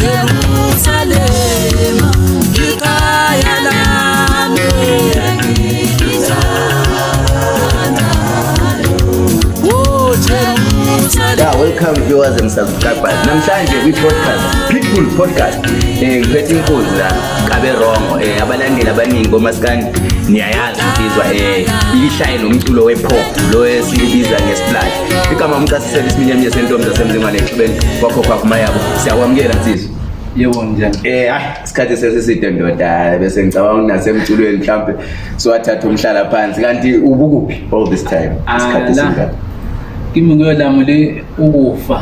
Jerusalema ikhaya lami Oh Jerusalema. Yeah, welcome viewers and subscribers. Namhlanje kwi-podcast, Pitbull Podcast. Ngiphethe inkunzi la, Kabe Rongo. Abalandeli abaningi bomaskandi niyayazi insizwa ishaye nomculo we-pop lo esibiza nge-splash. Igama umcasisela isiminyaminya sentombi zasemzingwane exhubeni kwakho kwakho mayabo. Siyakwamukela nsizwa. Yebo, njani? Hayi, isikhathi sesiside ndoda, bese ngicabanga ukuthi nasemculweni mhlambe siwathatha umhlala phansi, kanti ubukuphi all this time? Isikhathi Ala. esingaka. Kimi kuyolamule ukufa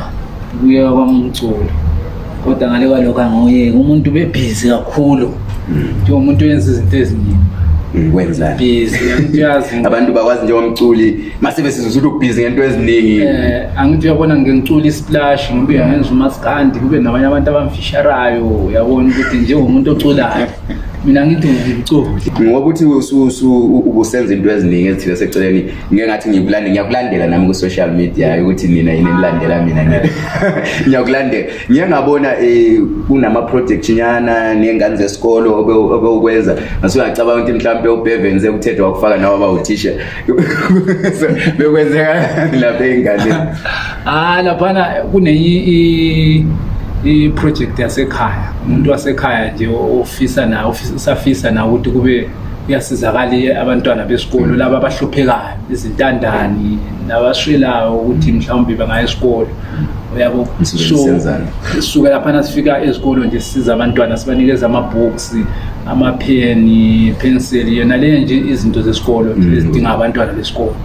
kuya kwamculo. Kodwa ngale kwalokho angiyeki, umuntu ubebhizi kakhulu. Njengomuntu oyenza izinto eziningi. Wenzani? Busy, angithi uyazi. Abantu bakwazi njengomculi mase besizwe ukuthi ubhizi ngento eziningi. Angithi uyabona, ngike ngicula isplash, ngibuye ngenza umaskandi, kube nabanye abantu abamfisharayo, uyabona ukuthi njengomuntu oculayo. Mina ngithi ngumculi. Ngoba uthi ubusenza into eziningi ezithile seceleni, ngike ngathi ngikulandela, ngiyakulandela nami ku-social media, ukuthi nina yini nilandela mina, ngiyakulandela. Ngiye ngabona kunama-project nyana ney'ngane zesikolo obewukwenza, ngasuke ngacabanga ukuthi mhlawumpe uBevenze ukuthethe wakufaka nawe abawuthisha. So, bekwenzeka lapha ey'nganeni? Ah, laphana kune i project yasekhaya, umuntu wasekhaya nje ofisa na usafisa na ukuthi kube kuyasizakala abantwana besikolo laba abahluphekayo, izintandane nabaswelayo, ukuthi mhlawumbe bangaya esikolo, uyabo. Nisuke So nisenzani? Sisuke laphana sifika ezikolo nje, sisiza abantwana, sibanikeza ama-books, amapheni, pencil, yona le nje izinto zesikolo nje ezidinga abantwana besikolo.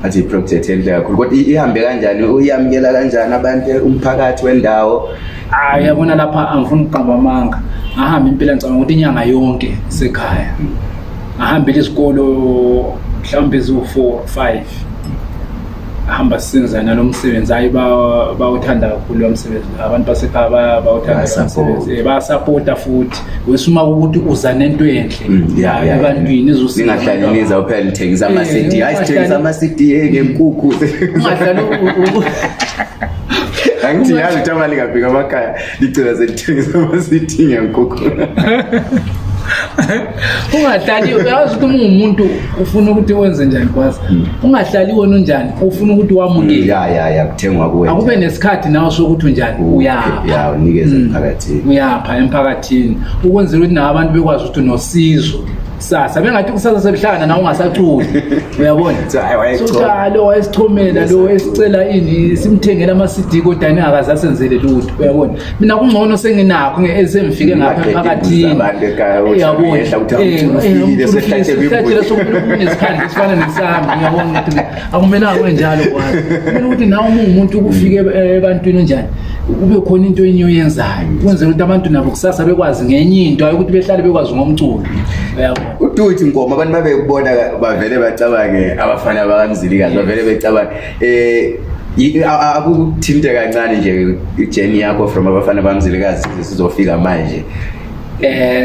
Athi i-project enhle kakhulu, kodwa ihambe kanjani? Uyamukela kanjani abantu, umphakathi wendawo? Hayi, yabona lapha angifuni ukuqamba amanga, ngahamba impela, ngicabanga ukuthi inyanga yonke sekhaya ngahambela izikolo mhlawumbe eziwu-4 5, hamba sisenza nalo msebenzi. Hayi, bawuthanda kakhulu lo msebenzi, abantu basekhaya bawuthanda lo Bayasupport. msebenzi. Bayasapota futhi wesuma ukuthi uza nento enhle ebantwini ezosiza Ningahlali abantu. niza phela nithengisa ama-CD. Hayi, sithengisa ama-CD ngenkukhu. Ungahlali Angithi yazi ukuthi amali ngafika emakhaya ligcina selithengisa ama-CD ngenkukhu. Ungahlali, uyazi ukuthi uma ungumuntu ufuna ukuthi wenze njani, kwazi ungahlali wena unjani, ufuna ukuthi wamukele. Ya, kuthengwa kuwe. Akube nesikhathi nawe sokuthi unjani, uyapha. Ya, unikeze emphakathini. Uyapha emphakathini ukwenzela ukuthi nawe abantu bekwazi ukuthi unosizo kusasa, bengathi kusasa sebuhlangana nawe ungasaculi, uyabona. So, hayi, wayechoma. So, cha, lo wayesichomela, lo wayesicela ini, simthengele ama-CD, kodwa yena akaze asenzele lutho, uyabona. Mina kungcono senginakho sengifike ngapha Ungaqedi emphakathini. ukubuza abantu ekhaya ukuthi Uyabona. uyehla ukuthi umculo Eh, ufikile, umculo sehlatshwe ufikile, imbuzi. Sokunesikhandla esifana nesami, uyabona ukuthi akumelanga kwenjalo kwazi. Kumele ukuthi nawe uma ungumuntu ukufike ebantwini unjani, kube khona into enye oyenzayo ukwenzela ukuthi abantu nabo kusasa bekwazi ngenye into, hayi ukuthi behlale bekwazi ngomculo, uyabona. Uduthi Nkomo, abantu babekubona bavele bacabange abafana bakaMzilikazi, bavele becabange akukuthinte kancane nje ijourney yakho from abafana bakaMzilikazi sizofika manje.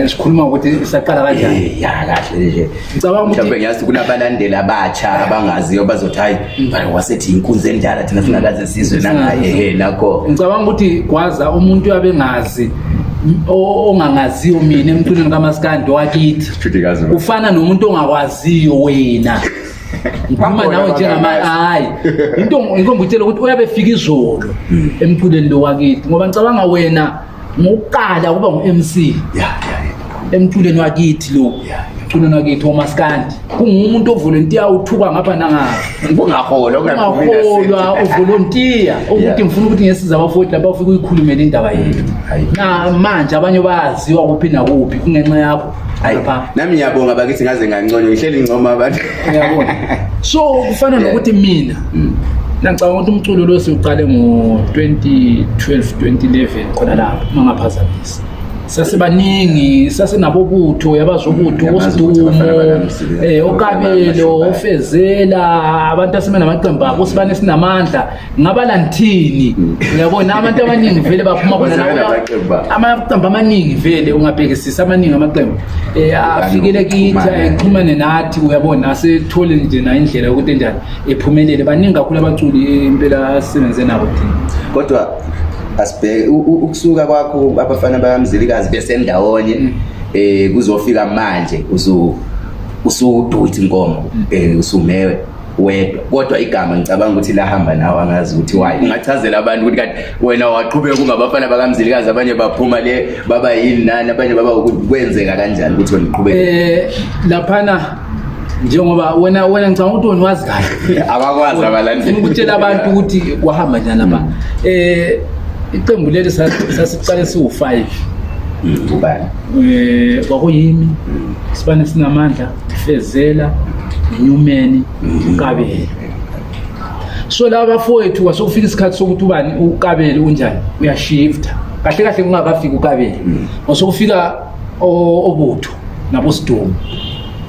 Sikhuluma ukuthi saqala kanjani? Ya, kahle nje. Ngicabanga ukuthi Mhlawumbe ngiyazi kunabalandeli abatsha abangaziyo, bazothi, "Hayi, mfana wasethi inkunzi endala, thina singakaze sizwe nangaye." He, nakho. Ngicabanga ukuthi kwaza umuntu uyabe ngazi ongangaziyo mina emculweni kamaskandi wakithi Shuthi kazi. Ufana nomuntu ongakwaziyo wena, ngikhuluma Bakhona nawe njengama abangazi. Hayi, into ngikho ngikutshela ukuthi uyabe efika izolo emculweni lo wakithi, ngoba ngicabanga wena ngokuqala kuba ngu-MC emculweni wakithi lo, emculweni wakithi womaskandi, kungumuntu ovolontiya, uthuka ngapha nangapha. Kungaholwa. Ungaholwa, uvolontiya ukuthi ngifuna ukuthi ngesiza abafowethu laba, ufike uyikhulumele indaba yethu. Hayi. Na manje abanye bayaziwa kuphi nakuphi kungenxa yakho Hayi, lapha. nami ngiyabonga bakithi, ngaze nganconywa, ngihleli ngicoma abantu. Uyabona, so kufana nokuthi mina ngicabanga ukuthi umculo lo siuqale ngo-2012, 2011 khona lapho, uma ngaphazamisa. Sasibaningi, sasinabo butho, yabazi ubutho. Ngiyamazi ukuthi Osidumo. abafana bakaMzilikazi. Okabelo, ofezela, abantu asime namaqembu abo, sibane sinamandla ngabalanthini, uyabona, abantu abaningi vele baphuma khona Basebe lapho. namaqembu abo. Amaqembu amaningi vele, ungabhekisisa amaningi amaqembu afikele kithi. Ukuxhumana. Exhumane nathi, uyabona, asethole nje na indlela yokuthi enjani ephumelele. Baningi kakhulu abaculi impela asebenze nabo thina. Kodwa Asibheke ukusuka kwakho abafana bakaMzilikazi besendawonye kuzofika manje usuduthi inkomo, usumewe wedwa, kodwa igama ngicabanga ukuthi lahamba nawe. Angazi ukuthi why. Ungachazela abantu ukuthi kanti wena waqhubeka ungabafana bakaMzilikazi, abanye baphuma le baba yini nani, abanye baba ukuthi kwenzeka kanjani ukuthi wena uqhubeke? Laphana njengoba wena ngicabanga ukuthi wena wazi kahle. Abakwazi abalandeli. Ufuna ukutshela abantu ukuthi kwahamba njani lapha. Iqembu leli sasiqale siwu-5. Ubani? Kwakuyimi, Sibane Sinamandla, Fezela, Nyumeni, Kabelo. So laba bafowethu kwasokufika isikhathi sokuthi ubani, uKabelo unjani, uyashifta kahle kahle. Kungakafiki uKabelo, kwasokufika obutho nabosidumo.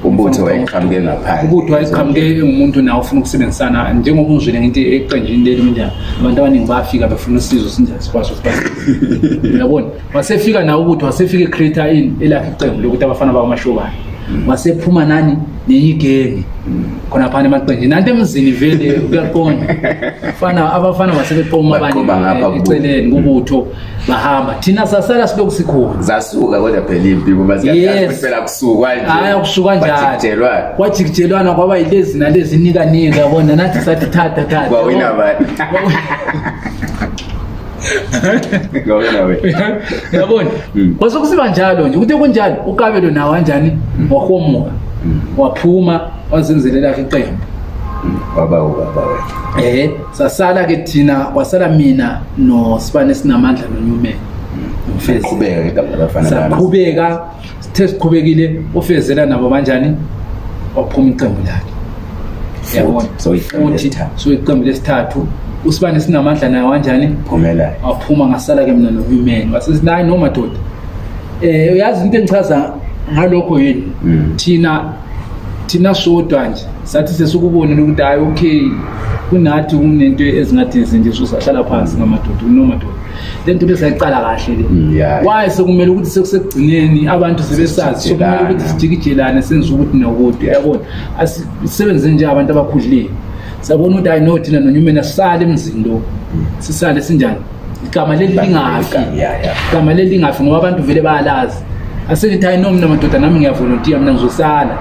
Ubutho wayeqhamuke ngaphandle. Ubutho wayeqhamuke engumuntu nawe ufuna ukusebenzisana, njengoba ungizwile ngithi eqenjini leli kunjani, abantu abaningi bayafika befuna usizo, sinjani, sikwazi ukuthi basize, uyabona. Wasefika nawe ubutho, wasefika e-create in elakhe iqembu lokuthi abafana bakwamashobane, wasephuma nani nenye igenge khona phana emaqenjini nanto emzini vele kuyaqonda fana abafana basebeqoma. Baqoma ngapha abanye kubo. eceleni kubutho bahamba, thina sasala silokhu sikhona. Zasuka kodwa phela impi kuba Yes. phela kusukwa nje. Hayi, akusuka njalo. Kwajikijelwana. Kwajikijelwana, kwaba yilezi nalezi, nika nika, yabona, nathi sathi thatha thatha. Kwawina bani? Kwawina wena. Yabona, kwase kusiba njalo nje ukuthi kunjalo, uKabelo nawo kanjani wahomuka, waphuma, wazenzelela lakhe iqembu. Waba ubaba wena. Sasala ke thina, kwasala mina noSibane Sinamandla noNyumeni noFezela. Qhubeka ngegama labafana bami. Saqhubeka, sithe siqhubekile, uFezela nabo banjani, waphuma iqembu lakhe, yabona. So iqembu Futhi lesithathu. so iqembu lesithathu, uSibane Sinamandla naye wanjani? Phumela. Waphuma, ngasala ke mina noHumeni. Wasesithi hayi no madoda, uyazi into engichaza ngalokho yini? Thina sodwa nje sathi sesukubonile ukuthi hayi okay, kunathi kunento ezingathi zinje, so sahlala phansi ngamadoda, nomadoda, le nto lesayiqala kahle le. Why sekumele ukuthi sekusekugcineni abantu sebesazi, sokumele ukuthi sijikijelane, senze ukuthi nokuthi, uyabona, asisebenze nje abantu abakhulile. Sabona ukuthi hayi no, thina noNyumeni asisale emzini lo, sisale sinjani, igama leli lingafi. Igama leli lingafi ngoba abantu vele bayalazi. Asengithi hayi no, mina madoda, nami ngiyavolontiya, mina ngizosala.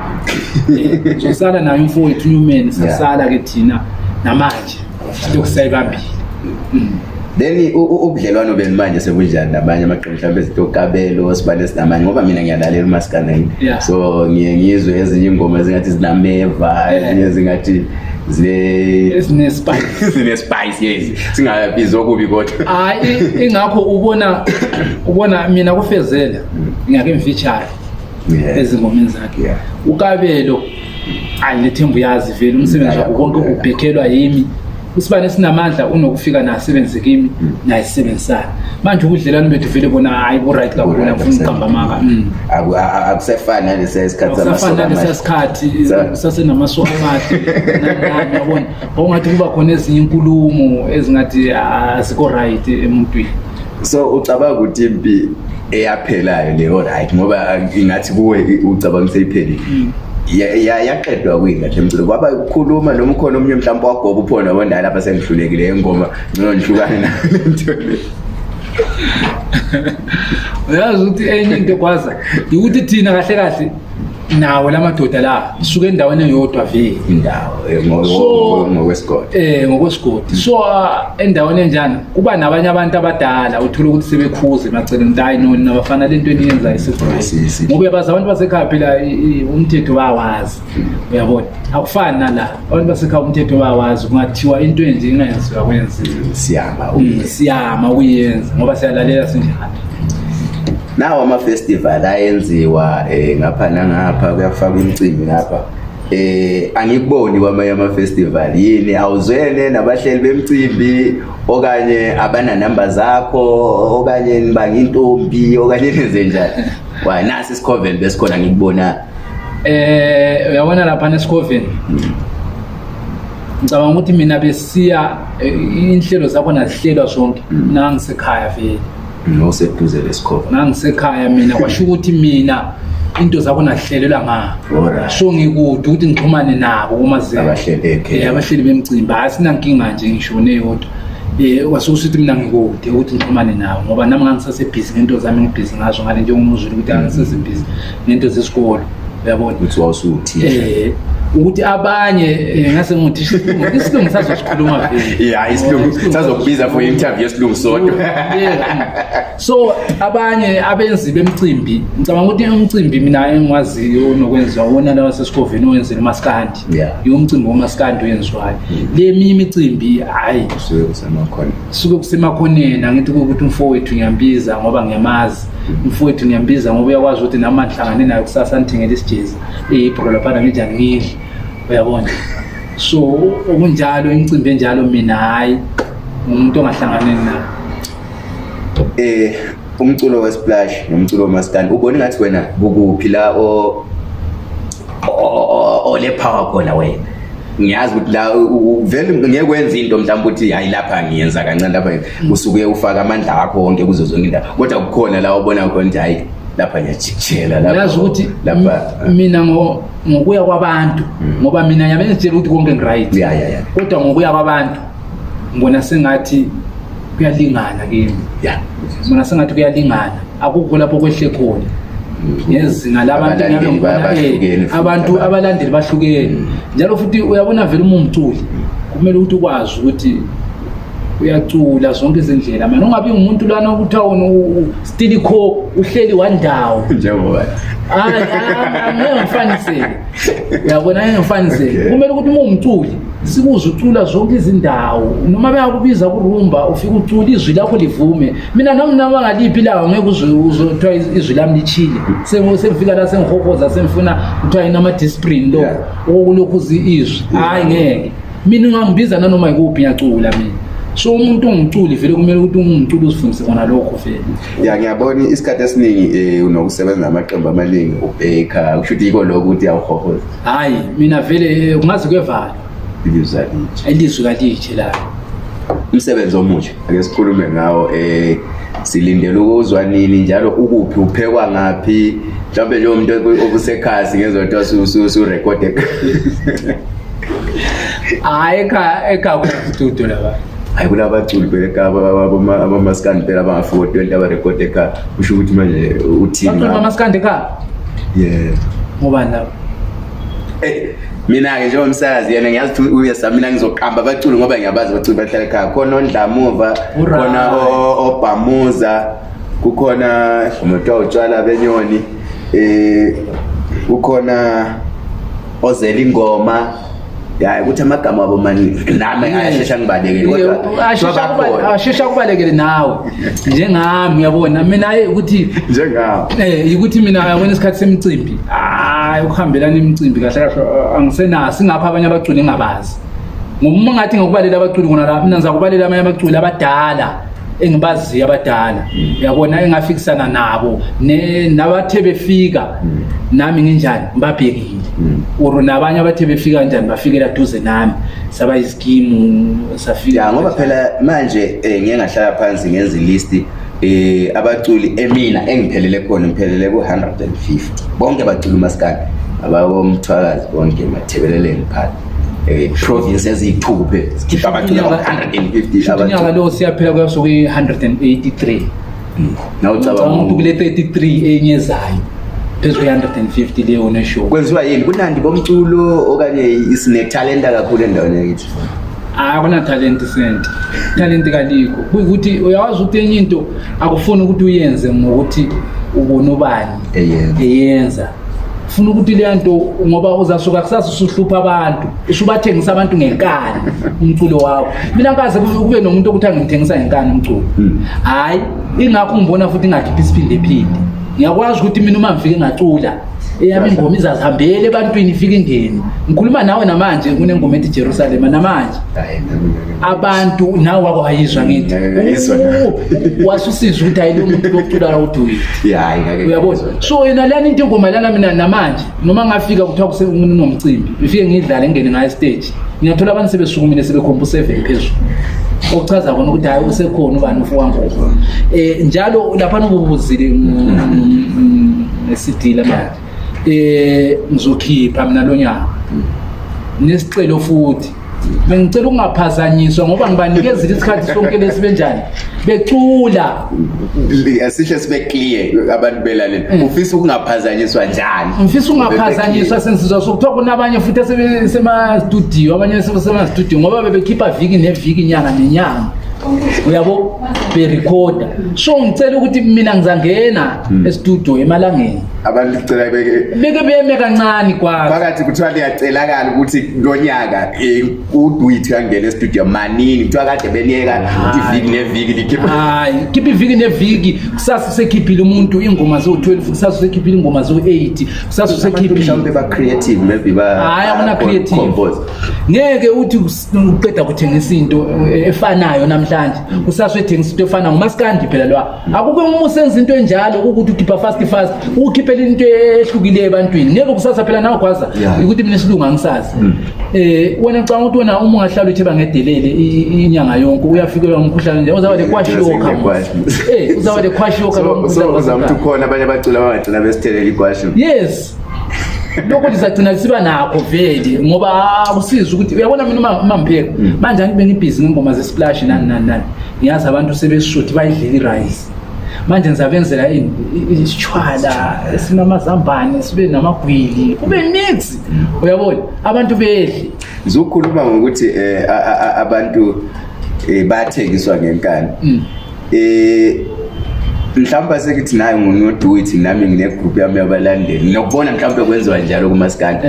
Ngizosala naye umfowethu uNyumeni. Sasala ke thina, namanje silokhu sisayibambile. Then ubudlelwano benu manje sebunjani nabanye amaqembu, mhlawumbe izinto Kabelo, Sibane Sinamanye? Ngoba mina ngiyalalela umaskanda. So ngiye ngizwe ezinye ingoma ezingathi zinameva, ezinye zingathi zine ezine-spice. Zine-spice, yes, singabizi okubi kodwa. Hayi, ingakho ubona mina kuFezela ngiyake ngifeature ezingomeni zakhe. UKabelo ayilethemba, uyazi vele umsebenzi wakho konke ubhekhelwa yimi. USibane Sinamandla unokufika nasebenze kimi, naye sisebenzisana. Manje ubudlelwane bethu vele bona hayi bu-right kakhulu, Bu-right, angifuni ukuqamba amanga. Akusefani nalesiya sikhathi. Akusafani nalesiya sikhathi sasenamasoka amahle nani, yabona, okungathi kuba khona ezinye inkulumo ezingathi azikho right emuntwini. So ucabanga ukuthi impi eyaphelayo leyo, right? Ngoba ingathi kuwe ucabanga seyiphelile. Yaqedwa kuyini kahle emculo? Kwaba ukukhuluma noma ukhona omunye mhlawumbe wagoba uphona wabona lapha sengihlulekile ingoma, ngcono ngihlukane nayo le nto le? Uyazi ukuthi enye into kwaza ukuthi thina kahle kahle nawo lamadoda la suke endaweni eyodwa vele. Indawo ngokwesigodi. Ngokwesigodi. So endaweni enjani kuba nabanye abantu abadala, uthola ukuthi sebekhuza emaceleni ukuthi hayi noni nabafana, lento eniyenzayo ngoba uyabazi abantu basekhaya phela, umthetho bayawazi, uyabona, akufani nala abantu basekhaya, umthetho bayawazi, kungathiwa into enje ingayenziwa, kwenziwa. Siyama. Siyama ukuyenza ngoba siyalalela sinjalo. Nawo ama-festival ayenziwa ngapha nangapha, kuyafakwa imicimbi ngapha. Angikuboni kwamanye ama-festival. Yini, awuzwene nabahleli bemicimbi, okanye abananamba zakho, okanye nibanga intombi, okanye nenze njani? Wa nasi isikhoveni besikhona, ngikubona. Uyabona lapha nesikhoveni, ngicabanga ukuthi mina besiya inhlelo zakhona zihlelwa zonke nangisekhaya vele. Noseduze lesikhova. Ngangisekhaya mina, kwasho ukuthi mina into zakhona zihlelelwa nga so ngikude ukuthi ngixhumane nabo kumazelo. Abahleli. Abahleli bemicimbi, hayi sinankinga nje ngisho neyodwa. Wasukusithi mina ngikude ukuthi ngixhumane nawe ngoba nami ngangisasebhizi ngento zami, ngibhizi ngazo ngale, njengomuzwile ukuthi angisasebhizi ngento zesikolo, uyabona. Ukuthi wawusuwuthisha. Ukuthi abanye ngase nguthisha isilungu sazosikhuluma vele. Ya, isilungu sazokubiza for interview yesilungu sodwa. Yeah. So abanye abenzi bemcimbi, ngicabanga ukuthi umcimbi mina engiwaziyo onokwenziwa wona lawa sesikovini owenzela umaskandi. Yiwo umcimbi womaskandi oyenziwayo. Le eminye imicimbi hhayi, Kusuke kusemakhona. Suke kusemakhoneni. Angithi ukuthi umfowethu ngiyambiza ngoba ngiyamazi, umfowethu ngiyambiza ngoba uyakwazi ukuthi nami ngihlangane naye kusasa ngithengele isijezi eyibro laphana nginjani ngidle, uyabona. So okunjalo imicimbi enjalo mina hhayi, ngumuntu ongahlanganeni nayo. Umculo we-splash nomculo womaskandi, ubona ngathi wena kukuphi la o ole power khona wena? Ngiyazi ukuthi la vele ngeke wenze into mhlawumbe ukuthi hayi, lapha ngiyenza kancane, lapha usuke ufaka amandla akho wonke kuzo zonke indawo, kodwa kukhona la ubona khona ukuthi hayi, lapha ngiyajikijela lapha. Yazi ukuthi lapha mina ngokuya kwabantu, ngoba mina ngiyabe ngizitshela ukuthi konke ngi-right, ya ya ya kodwa ngokuya kwabantu ngibona sengathi kuyalingana kimi. Ngibona sengathi kuyalingana, akukho lapho kwehle khona ngezinga labantu. Abalandeli Engabe ngibona, bahlukene futhi. Abantu abalandeli bahlukene njalo futhi uyabona vele uma umculi kumele ukuthi ukwazi ukuthi uyacula zonke izindlela mani, ungabi ngumuntu lana okuthiwa wona stilikho uhleli wandawo. Njengoba Hayi, angeke ngifanisele, uyabona, angeke ngifanisele. Kumele ukuthi uma umculi sikuze ucula zonke izindawo, noma bengakubiza kurumba ufike ucula izwi lakho livume. Mina noma noma ngaliphi ilanga ngeke uzwe uzothiwa izwi lami lichile. Sengifika la sengihohoza, sengifuna kuthiwa inama-discipline lo okulokhu izwi, hhayi ngeke. Mina ungangibiza nanoma yikuphi ngiyacula mina. So umuntu ongumculi vele kumele ukuthi ungumculi uzifundise kona lokho vele. Ya, ngiyabona isikhathi esiningi unokusebenza namaqembu amaningi ubheka, kusho ukuthi yiko lokho ukuthi awuhohoza. Hhayi, mina vele kungaze kuyevalwa. Ilizwi alitshe. Ilizwi kalitshe la. Umsebenzi omusha ake sikhulume ngawo, silindele ukuzwa nini njalo, ukuphi, uphekwa ngaphi? Mhlawumbe njengomuntu obusekhasi ngezwa kuthiwa usurekhode. Hhayi, ekhaya kustudio lapha. Hayi, kulabaculi phela ekhaya abamaskandi phela abangafika 20 abarekhode ekhaya, kusho ukuthi manje uthini? Baculi bamaskandi ekhaya? Yeah. Ngobani labo? Mina-ke njengomsakazi yena ngiyazi ukuthi uyesa, mina ngizoqamba abaculi ngoba ngiyabazi abaculi bahlala ekhaya. Khona oNdlamuva, khona oBhamuza, kukhona umuntu utshwala benyoni, kukhona ozela ingoma ya ukuthi amagama abo mani nami ayashesha ngibalekele, kodwa bakhona. Ashesha kubalekele nawe njengami, uyabona. Mina hayi ukuthi Njengawo. Ukuthi mina uyabona isikhathi semicimbi, hayi, ukuhambelana imicimbi kahle kahle angisenaso, ingakho abanye abaculi engabazi, ngoba uma ngathi ngokubalela abaculi kona la, mina ngiza kubalela abanye abaculi abadala engibaziyo, abadala uyabona, engafikisana nabo nabathe befika nami nginjani ngibabhekile, or nabanye abathe befika kanjani bafikela duze nami, saba izikimu safika. Ya, ngoba phela manje ngiye ngahlala phansi ngenza ilist abaculi emina engiphelele khona, ngiphelele ku-150 bonke bacula umaskandi abakomthwakazi bonke mathebeleleni phakathi province eziyi-2 kuphela sikhipha abaculi aba-150. Shuthi unyaka lo siyaphela kuyasuka i-183. Nawucabanga ukuthi kule 33 enye ezayo phezu kwe-150 leyo neshow. Kwenziwa yini? Kunandi bomculo okanye sinethalenta kakhulu endaweni yakithi? Akuna talent sent talent kalikho. Kuyikuthi uyawazi ukuthi enye into akufuni ukuthi uyenze ngokuthi ubona ubani eyenza. Eyenza, funa ukuthi leya nto, ngoba uzasuka kusasa usuhlupha abantu, usubathengisa abantu ngenkani umculo wakho. Mina kaze kube nomuntu okuthi angimthengisa ngenkani umculo, hhayi. Ingakho ngibona futhi ingakhiphi isiphinde phinde. Ngiyakwazi ukuthi mina uma ngifike ngacula eyami ingoma izazihambela ebantwini, ifike ingene. Ngikhuluma nawe namanje kunengoma ethi Jerusalema namanje. Hayi, nami Abantu nawe wako wayizwa ngithi. Ngayizwa nami. Wasusizwa ukuthi hayi, lo muntu locula la uduwile. Ya, hayi, ngake Uyabona. ngayizwa. So yena lana into ingoma lana mina namanje noma ngafika kuthiwa kunomcimbi, ngifike ngidlale ngingene ngayo stage, ngiyathola abantu sebesukumile sebekhomba u-7 phezulu, okuchaza kona ukuthi hayi, usekhona ubani ufukankoko. Njalo laphana ububuzile nge-CD lamanje, ngizokhipha mina lo nyaka nesicelo futhi. Bengicela ukungaphazanyiswa ngoba ngibanikezile isikhathi sonke lesi benjani becula. Asihle sibe clear abantu belalela. Ufisa ukungaphazanyiswa njani? Ngifisa ungaphazanyiswa sensizwa sokuthiwa kunabanye futhi asebesema-studio, abanye sebesema-studio ngoba bebekhipha viki neviki, inyanga nenyanga, uyabo, berekhoda. So ngicela ukuthi mina ngizangena estudio emalangeni. Abantu cela beke Beke beme kancane kwazi. Phakathi kuthiwa liyacelakala ukuthi lonyaka uDuit uyangena e-studio manini, kuthiwa kade beniyeka ukuthi iviki neviki likhipha. Hayi, khipha iviki neviki, kusasa usekhiphile umuntu ingoma ziwu-12, kusasa usekhiphile ingoma ziwu-8, kusasa usekhiphile. Mhlawumbe ba-creative, maybe ba Hayi, akuna creative. Compose. Ngeke uthi uqeda kuthengisa into efanayo namhlanje, kusasa uyethengisa into efanayo. Ngumaskandi phela lwa. Akukho uma usenza into enjalo ukuthi ukhipha fast fast, ukhiphela into ehlukileyo ebantwini. Ngeke kusasa phela nawe gwaza ukuthi mina isilungu angisazi. Wena ngicabanga ukuthi wena uma ungahlala uthe bangedelele inyanga yonke, uyafikelwa umkhuhlane nje, uzaba le kwashiyoka. Uzaba le kwashiyoka lo So mkhuhlane uzama ukuthi wasekhaya. ukhona abanye abaculi abangagcina besithelele igwashi. Yes, lokho lizagcina siba nakho vele, ngoba akusizi ukuthi uyabona mina uma ngipheka manje angibe ngibhizi ngengoma ze-splash nani nani nani, ngiyazi abantu sebeshuthi bayidlela irayisi. Manje ngizabenzela ini? Isitshwala esinamazambane, sibe namagwili, kube mix, uyabona, abantu bedle. Ngizokhuluma ngokuthi abantu bathengiswa ngenkani. Mhlawumbe sekuthi naye ngunoDuit, nami ngine group yami yabalandeli, nokubona mhlawumbe kwenziwa njalo kumaskandi.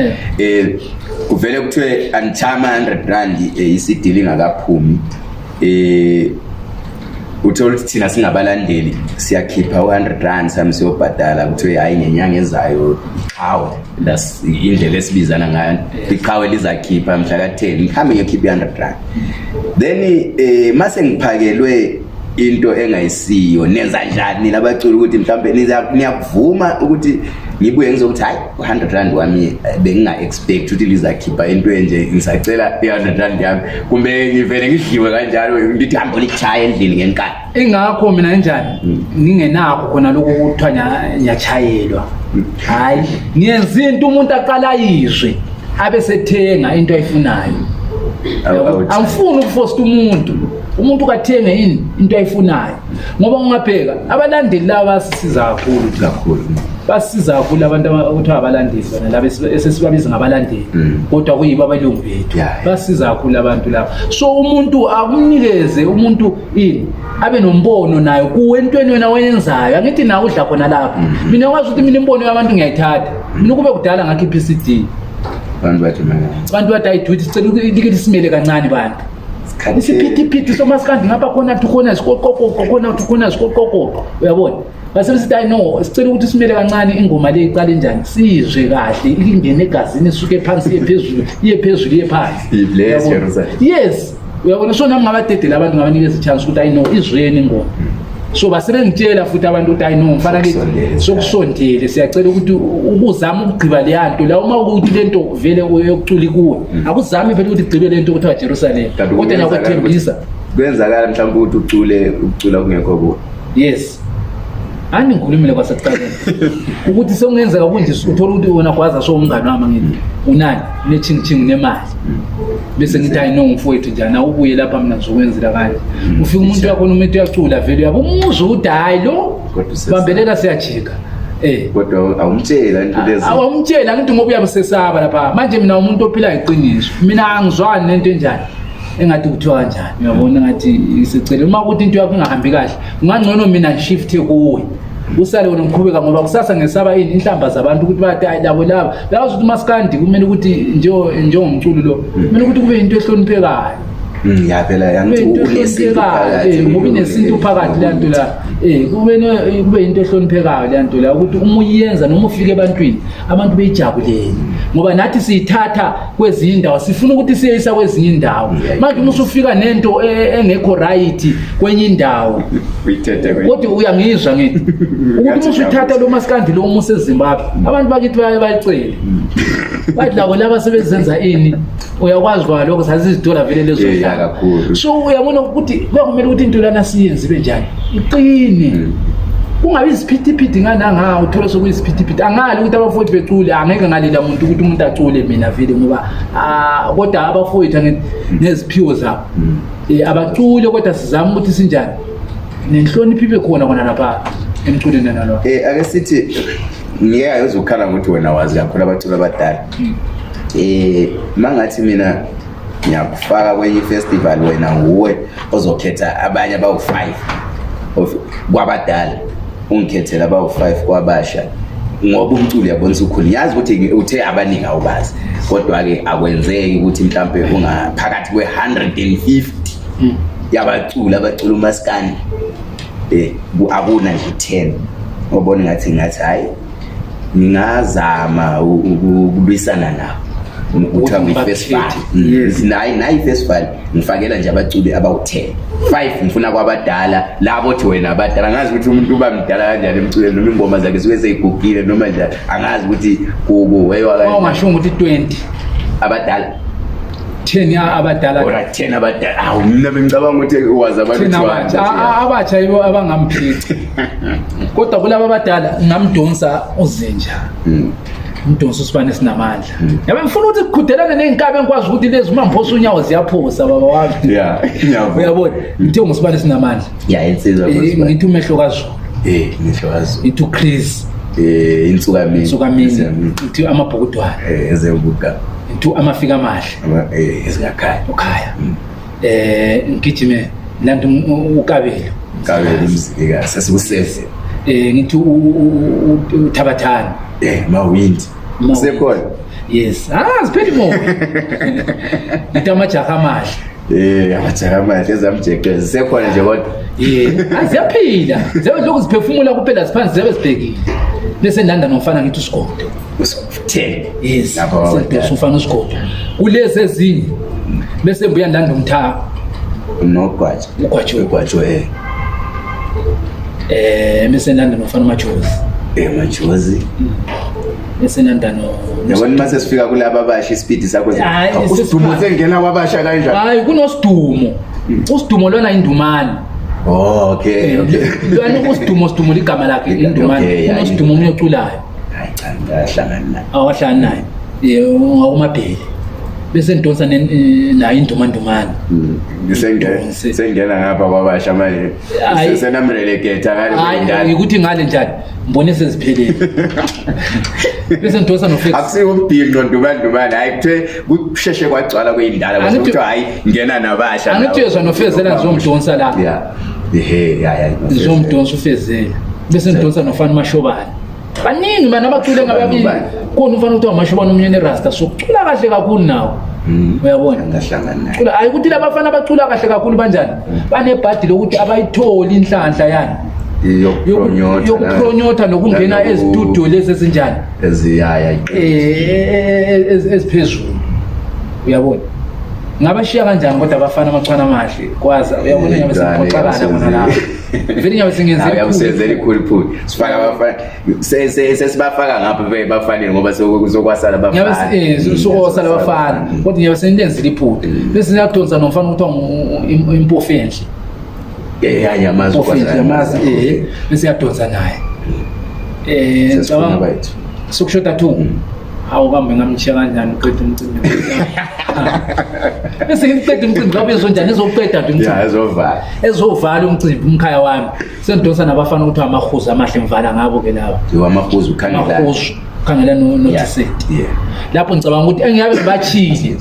Kuvele kuthiwe angichama 100 rand, iCD lingakaphumi. Uthola ukuthi thina singabalandeli siyakhipha u-100 rand sami siyobhadala, kuthiwe hayi, ngenyanga ezayo iqhawe, that's indlela esibizana ngayo, iqhawe lizakhipha mhla ka-10, ngihambe ngiyokhipha i-100 rand, then mase ngiphakelwe into engayisiyo. Nenza njani nina abaculi ukuthi mhlawumbe niyakuvuma ukuthi ngibuye ngizokuthi hayi, u-100 rand wami benginga-expect ukuthi lizakhipha into enje, ngisacela i-100 rand yami, kumbe ngivele ngidliwe kanjalo, ngithi hambe likuchaya endlini ngenkani? Ingakho mina njani ngingenakho khona lokhu kuthiwa ngiyachayelwa. Hayi, ngiyenza into umuntu aqala ayizwe abe sethenga into ayifunayo. Angifuni ukufosta umuntu, umuntu kathenge ini into ayifunayo, ngoba ungabheka abalandeli laba basisiza kakhulu. Kakhulu. Basiza kakhulu abantu okuthiwa abalandeli bona laba esesibabiza ngabalandeli, kodwa kuyibo abelungu bethu. Basiza kakhulu abantu laba. So umuntu akumnikeze umuntu ini abe nombono nayo kuwe entweni wena oyenzayo. Angithi nawe udla khona lapho. Mina ngwazi ukuthi mina imbono yabantu ngiyayithatha. Mina kube kudala ngakhipha i-CD. Abantu bathi mana Abantu bathi ayiduthi, sicela like lisimele kancane bantu. Isiphithiphithi somasikandi ngapha khona khona zikoqoqoqo, khona khona zikoqoqoqo, uyabona. Base besithi hayi no, sicela ukuthi simele kancane, ingoma le iqale njani, sizwe kahle, ingene egazini, isuke phansi iye phezulu, iye phezulu iye phansi. I-bless Uyabona? Jerusalem. Yes, uyabona. So nami ngabadedela abantu, ngabanikeza i-chance ukuthi hayi no, izweni ingoma. So basebengitshela futhi abantu ukuthi hayi no, mfana kithi, Sokusondele. Sokusondele, siyacela ukuthi ukuzama ukugqiba leya nto la, uma ukuthi le nto vele yokucula ikuwe, akuzami vele ukuthi igqibe le nto kuthiwa Jerusalem. Kanti Kodwa kuyenzakala ngiyakwethembisa. Kuyenzakala mhlawumbe ukuthi ucule ukucula kungekho kuwe? Yes, ani ngikhulumile kwasekuqaleni ukuthi sekungenzeka kunje, uthola ukuthi wena gwaza so umngane wami, ngithi unani unetshingitshingi nemali, bese ngithi hayi no, mfowethu, njani awubuye lapha, mina ngizokwenzela kanje. Ufika umuntu uyakhona, umuntu uyacula vele, uyabo, umuzwe ukuthi hayi lo Kodwa usesaba. bambelela, siyajika. Kodwa awumtshela into lezi. Awumtshela ngithi ngoba uyabusesaba lapha. Manje mina umuntu ophila iqiniso, mina angizwani nento enjani engathi kuthiwa kanjani, uyabona, ngathi isicelo uma ukuthi into yakho ingahambi kahle, kungangcono mina ngishifte kuwe, usale wena ngiqhubeka, ngoba kusasa ngesaba ini inhlamba zabantu ukuthi bathi hayi labo laba lazi ukuthi umaskandi kumele ukuthi njengomculo lo kumele ukuthi kube into ehloniphekayo. Ya phela Kube yangithi into unesintu ehloniphekayo phakathi. ngoba inesintu phakathi le nto la, kube into ehloniphekayo le nto la, ukuthi uma uyenza noma ufike ebantwini, abantu beyijabulele, ngoba nathi siyithatha kwezinye indawo, sifuna ukuthi siyeyisa kwezinye indawo. Manje uma usufika nento engekho right kwenye indawo, Uyithethe kodwa uyangizwa ngithi ukuthi uma usuthatha lo maskandi lo uma useZimbabwe, abantu bakithi baye bayicele, bathi labo laba sebezenza ini, uyakwazi kwa lokho, sazizithola vele lezo Yeah, hlanga. Kakhulu. So uyabona ukuthi kwakumele ukuthi into lana siyenze ibe njani, iqine. Kungabi isiphithiphithi ngananga uthole sokuyisiphithiphithi. Angali ukuthi abafowethu becule, angeke ngalela muntu ukuthi umuntu acule mina vele ngoba ah, kodwa abafowethu angithi neziphiwo zabo. Abacule kodwa sizama ukuthi sinjani. Nenhlonipho ibe khona kona lapha emculweni nalo. Ake sithi ngeke ayozukhala ngokuthi wena wazi kakhulu abaculi abadala. Mangathi mina ngiyakufaka kwenye ifestival, wena nguwe ozokhetha abanye abawu-5 kwabadala, ungikhethele abawu-5 kwabasha, ngoba umculo uyabonisa ukhulu. Ngiyazi ukuthi uthe abaningi awubazi, kodwa-ke akwenzeki ukuthi mhlampe ungaphakathi kwe-150 yabaculi abacula umaskandi, akuna nje 10 obona ngathi hayi, ngingazama ukulwisana nabo kuthiwa ngiyi-festival. Nayi i-festival ngifakela nje abaculi abawu-10, 5 ngifuna kwabadala labo othi wena abadala. Angazi ukuthi umuntu uba mdala kanjani emculweni, noma ingoma zakhe suke seyigugile noma njani, angazi ukuthi kuwewa kanjani. Ungasho ukuthi 20 abadala. 10 ya abadala. Ora 10 abadala. Awu, mina bengicabanga ukuthi wazi abantu 10 200. Abatsha. Abatsha yibo abangamphici, kodwa kulaba abadala ngamdonsa uZinja, umdonsa usibane sinamandla yabe ngifuna ukuthi kuqhudelane ney'nkabi engikwazi ukuthi lezi uma ngiphosa unyawo ziyaphosa, baba wami. Yeah, ngiyavuma. Uyabona, ngithe ngusibane sinamandla. Ya, insizwa. Ngithi umehlo kaZulu. Mehlo kaZulu. Ngithi uChris. Insuka mina. Suka mina. Ngithi amabhokudwane. Ezebuka. Ngithi amafika amahle. Ezingakhaya. Ukhaya. Ngigijime lanto uKabelo. Kabelo umzilikazi sesiku-7. Ngithi uThabathana. Mawindi. Sekhona. Yes, ah, ziphela imoya. Ngithi amajaha amahle. Amajaha amahle ezamjeqeza sekhona nje kodwa. Ah, ziyaphila, ziyabe lokhu ziphefumula kuphela, ziphansi ziyabe zibhekile. Bese ndanda nomfana, ngithi uSigodo. 10. Yes. Lapho abadala. Sendosa umfana uSigodo kulezi ezinye, bese mbuya ndanda umthaka. Nogwaja. Ugwajo. Ugwajo. Bese ndanda nomfana uMajozi. Majozi. Bese ndanda no Yabona, uma sesifika kulaba abasha isipidi sakho Hayi, usidumo sengena kwabasha kanjani? Hayi, kunosidumo, usidumo lona indumane. Oh, okay. Lona usidumo, sidumo ligama lakhe indumane. Okay, yeah. Kunosidumo omunye oculayo. Hayi cha, ngiyahlangana naye. Awahlani naye, ngakumabhele, bese ngidonsa naye indumandumane. Sengena sengena ngapha kwabasha manje. Hayi. Senamrelegate ngale Hayi, kwendala. ukuthi ngale njani, ngibone seziphelile, bese ngidonsa noFlex. Akusiwo umbhinqo ndumandumane, hayi, kuthiwe kusheshe kwagcwala kweyindala. Angithi- Kuthiwa hayi, ngena nabasha. Angithi uyezwa, noFezela ngizomdonsa la. Ya, ehe, ya ya. Ngizomdonsa uFezela, bese ngidonsa nofana Mashobane. Baningi mana abacule ngababili. Ubani? Khona umfana kuthiwa Mashobane, omunye nerasta, so cula kahle kakhulu nawo, uyabona. Ngahlangana naye. Cula, hayi ukuthi labafana bacula kahle kakhulu banjani, banebhadi lokuthi abayitholi inhlanhla yani yokupronyotha. Yokupronyotha nokungena ezitudiyo lezi ezinjani. Eziyaya. Eziphezulu, uyabona. Ngabashiya kanjani kodwa abafana amachwana amahle kwaza, uyabona, ngiyabe sengiphoxakala khona lapho vele, ngiyabe sengenze Uyabusenzela ikhuluphulu, sifaka abafana, sesibafaka ngapha bafanele ngoba sokwasala ngiyabe abafana. Sokosala abafana, kodwa ngiyabe sengenzile iphutha, bese ngiyadonsa nomfana kuthiwa impofu enhle. Ya, yamazi. Impofu enhle, yamazi, bese yadonsa naye. Sesifuna Ngicabanga bethu. sokushoda 2. Hawu, kambe ngamshiya kanjani uqeda umcimbi, bese ngiqeda umcimbi ngabe zonjani, ezoqeda nje umcimbi. Ya, ezovala. Ezovala umcimbi umkhaya wami, sengidonsa nabafana ukuthi amahuzu amahle, ngivala ngabo ke laba. Amahuzu ukhangela. Amahuzu khangela notiseti. Lapho ngicabanga ukuthi engiyabe ngibachile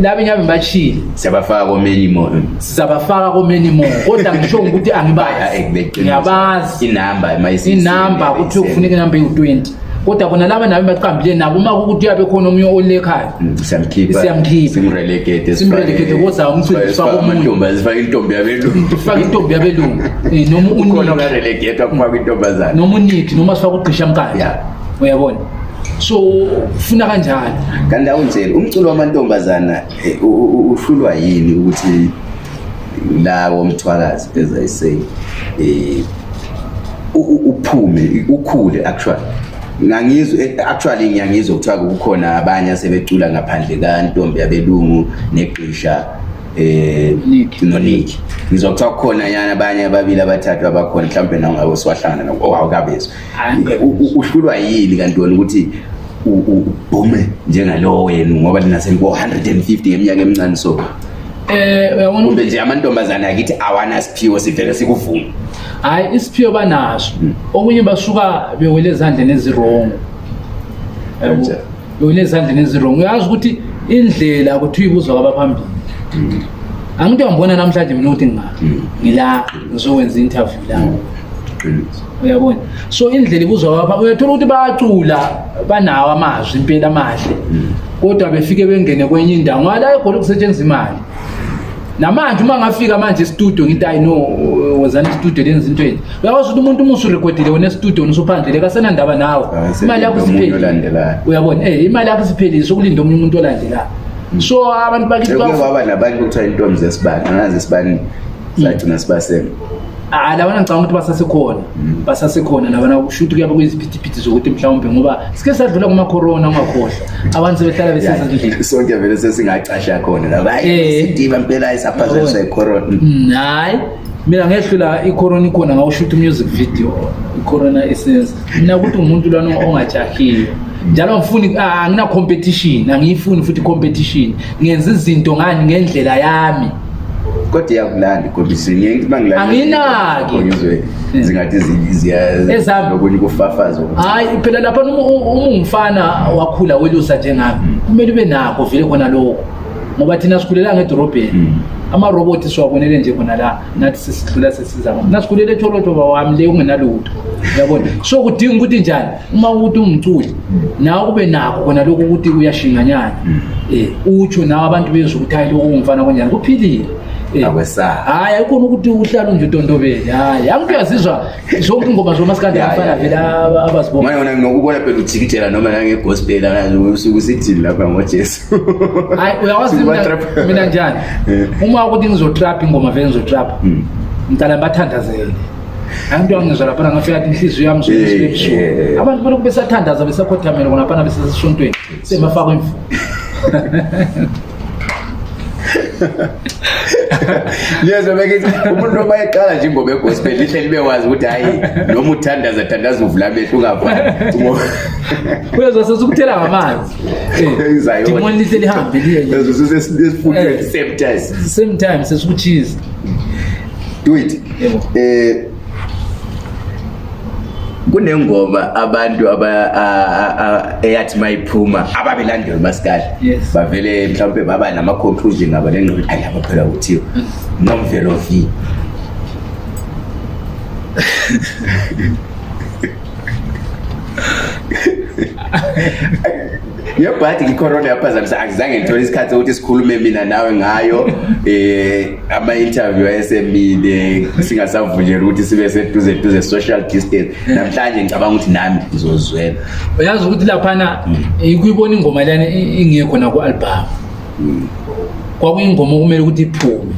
laba, engiyabe ngibachile. Siyabafaka komany more. Sizabafaka ko-many more, kodwa ngisho ukuthi angibazi, ngiyabazi. Inamba. Inamba kuthiwa kufuneka inamba ewu-20, kodwa bona laba nabo baqambile nabo, uma kukuthi uyabe khona omunye olekhayo. Siyamkhipha. Siyamkhipha. Simrelegate. Simrelegate, kodwa umcimbi sifake omunye. Amantombazane, sifake intombi yabelungu. Sifake intombi yabelungu. Noma ukhona uniki. Ongarelegate kufakwa intombazane. Noma uniki, noma sifake ugqisha mkanje. Uyabona, so ufuna kanjalo. Kanti awungitsheli, umculo wamantombazana uhlulwa yini ukuthi lawo mthwakazi, as I say, uphume ukhule? Actually ngangizwe, actually ngiyangizwa kuthiwa kukhona abanye asebecula ngaphandle kantombi yabelungu negqisha. Nick. noNick. Ngizwa kuthiwa kukhona yana abanye ababili abathathu abakhona mhlawumbe nawe ngabe usuwahlangana nabo oh awukabezwa. Hayi, Uhlulwa yini kanti wena ukuthi ubhume njengalowo wenu ngoba nina senikuwo 150 ngeminyaka emincane so Uyabona kumbe nje amantombazane akithi awana siphiwo sivele sikuvume. Hayi, isiphiwo banaso. Okunye basuka bewele ezandleni ezi-wrong. Kanjani? Bewele ezandleni ezi-wrong. Uyazi ukuthi indlela kuthiwa ibuzwa kwabaphambili. Angithi uyangibona namhlanje mina ukuthi ngila ngizokwenza i-interview la. Qiniso. Uyabona, so indlela ibuzwa kwabaphambili. Uyathola ukuthi bayacula, banawo amazwi impela amahle, kodwa befike bengene kwenye indawo ngoba la eGoli kusetshenziswa imali. Namanje uma ngafika manje e-studio ngithi hayi no, wozani e-studio lenza into enje, uyakwazi ukuthi umuntu uma usurekhodile wena e-studio usuphandle kasenandaba nawe. Hayi, Imali yakho selinda omunye isiphelile. olandelayo. Uyabona, imali yakho isiphelile, sokulinda omunye umuntu olandelayo. So abantu bakithi Sekuke kwaba nabantu kuthiwa intombi zesibani, angazi isibani sagcina sibaseme. Ah, labana ngicabanga ukuthi basasekhona, basasekhona labana. Kusho ukuthi kuyabe kuyiziphithiphithi zokuthi mhlawumbe ngoba sike sadlula kuma-corona, ungakhohlwa, abantu sebehlala besezindlini. Sonke vele sesingacasha khona laba. Hayi, sidiba impela isaphazanyiswa icorona. Hayi, mina ngehlula icorona ikhona, ngawushuta music video icorona isenza. Mina ukuthi umuntu lwana ongajahiyo njalo ngifuni, angina competition, angiyifuni futhi competition. Ngenza izinto ngani ngendlela yami. Kodwa iyakulanda i-competition. Ngeke ngithi mangilanda. Angiyinaki. Ngizwe zingathi ziya Ezami. Lokunye kufafazwa. Hayi phela lapha uma ungumfana wakhula welusa njengami, kumele ube nakho vele khona lokho, ngoba thina sikhulela ngedorobheni, amaroboti siwabonele nje khona la, nathi sesidlula sesiza. Ngapha nasikhulela eTholoto wami le ungenalutho, uyabona. So kudinga ukuthi njani uma ukuthi ungumculi nawe ube nakho khona lokho ukuthi uyashinganyana, utsho nawe abantu bezwe ukuthi hayi, lokhu ungumfana kanjani kuphilile. Akwesaba. Hayi, ayikhona ukuthi uhlale nje utontobele. Hayi, angithi uyazizwa zonke ingoma zomasikandi, abafana vele abazibona. Manje wona nginokubona phela ujikijela noma nange-gospel, angazi usuke usithini lapha ngoJesu. Hayi, uyakwazi Suke mina, mina njani uma ukuthi ngizotrap ingoma, vele ngizotrap, ngicala bathandazele. Angithi angizwa laphana, ngafika athi inhliziyo yami suke ebusuku, abantu balokhu besathandaza, besakhothamela khona laphana, besesontweni, sebafakwa imvumo. Ngiyezwa bekithi umuntu noma eqala nje ingoma ye-gospel lihle libe wazi ukuthi hayi, noma uthandaza thandaza uvula amehlo ungavali. Uyezwa sesikuthela ngamanzi. Izayona. Dimoni lihle lihambe liye nje. Esifundweni same time. Same time sesikuchiza. Do it. Yebo. Kunengoma abantu aba eyathi mayiphuma ababelandela umasikandi bavele mhlawumbe baba nama conclusion ngaba lengqondo, ayi laba phela kuthiwa Nomvelo V. Ngebhadi icorona yaphazamisa, akuzange ngithole isikhathi sokuthi sikhulume mina nawe ngayo. Ama-interview ayesemile, singasavunyelwa ukuthi sibe seduze duze, social distance. Namhlanje ngicabanga ukuthi nami ngizozwela. Uyazi ukuthi laphana ikuyibona ingoma lana ingekho na ku-album, kwakuyingoma okumele ukuthi iphume.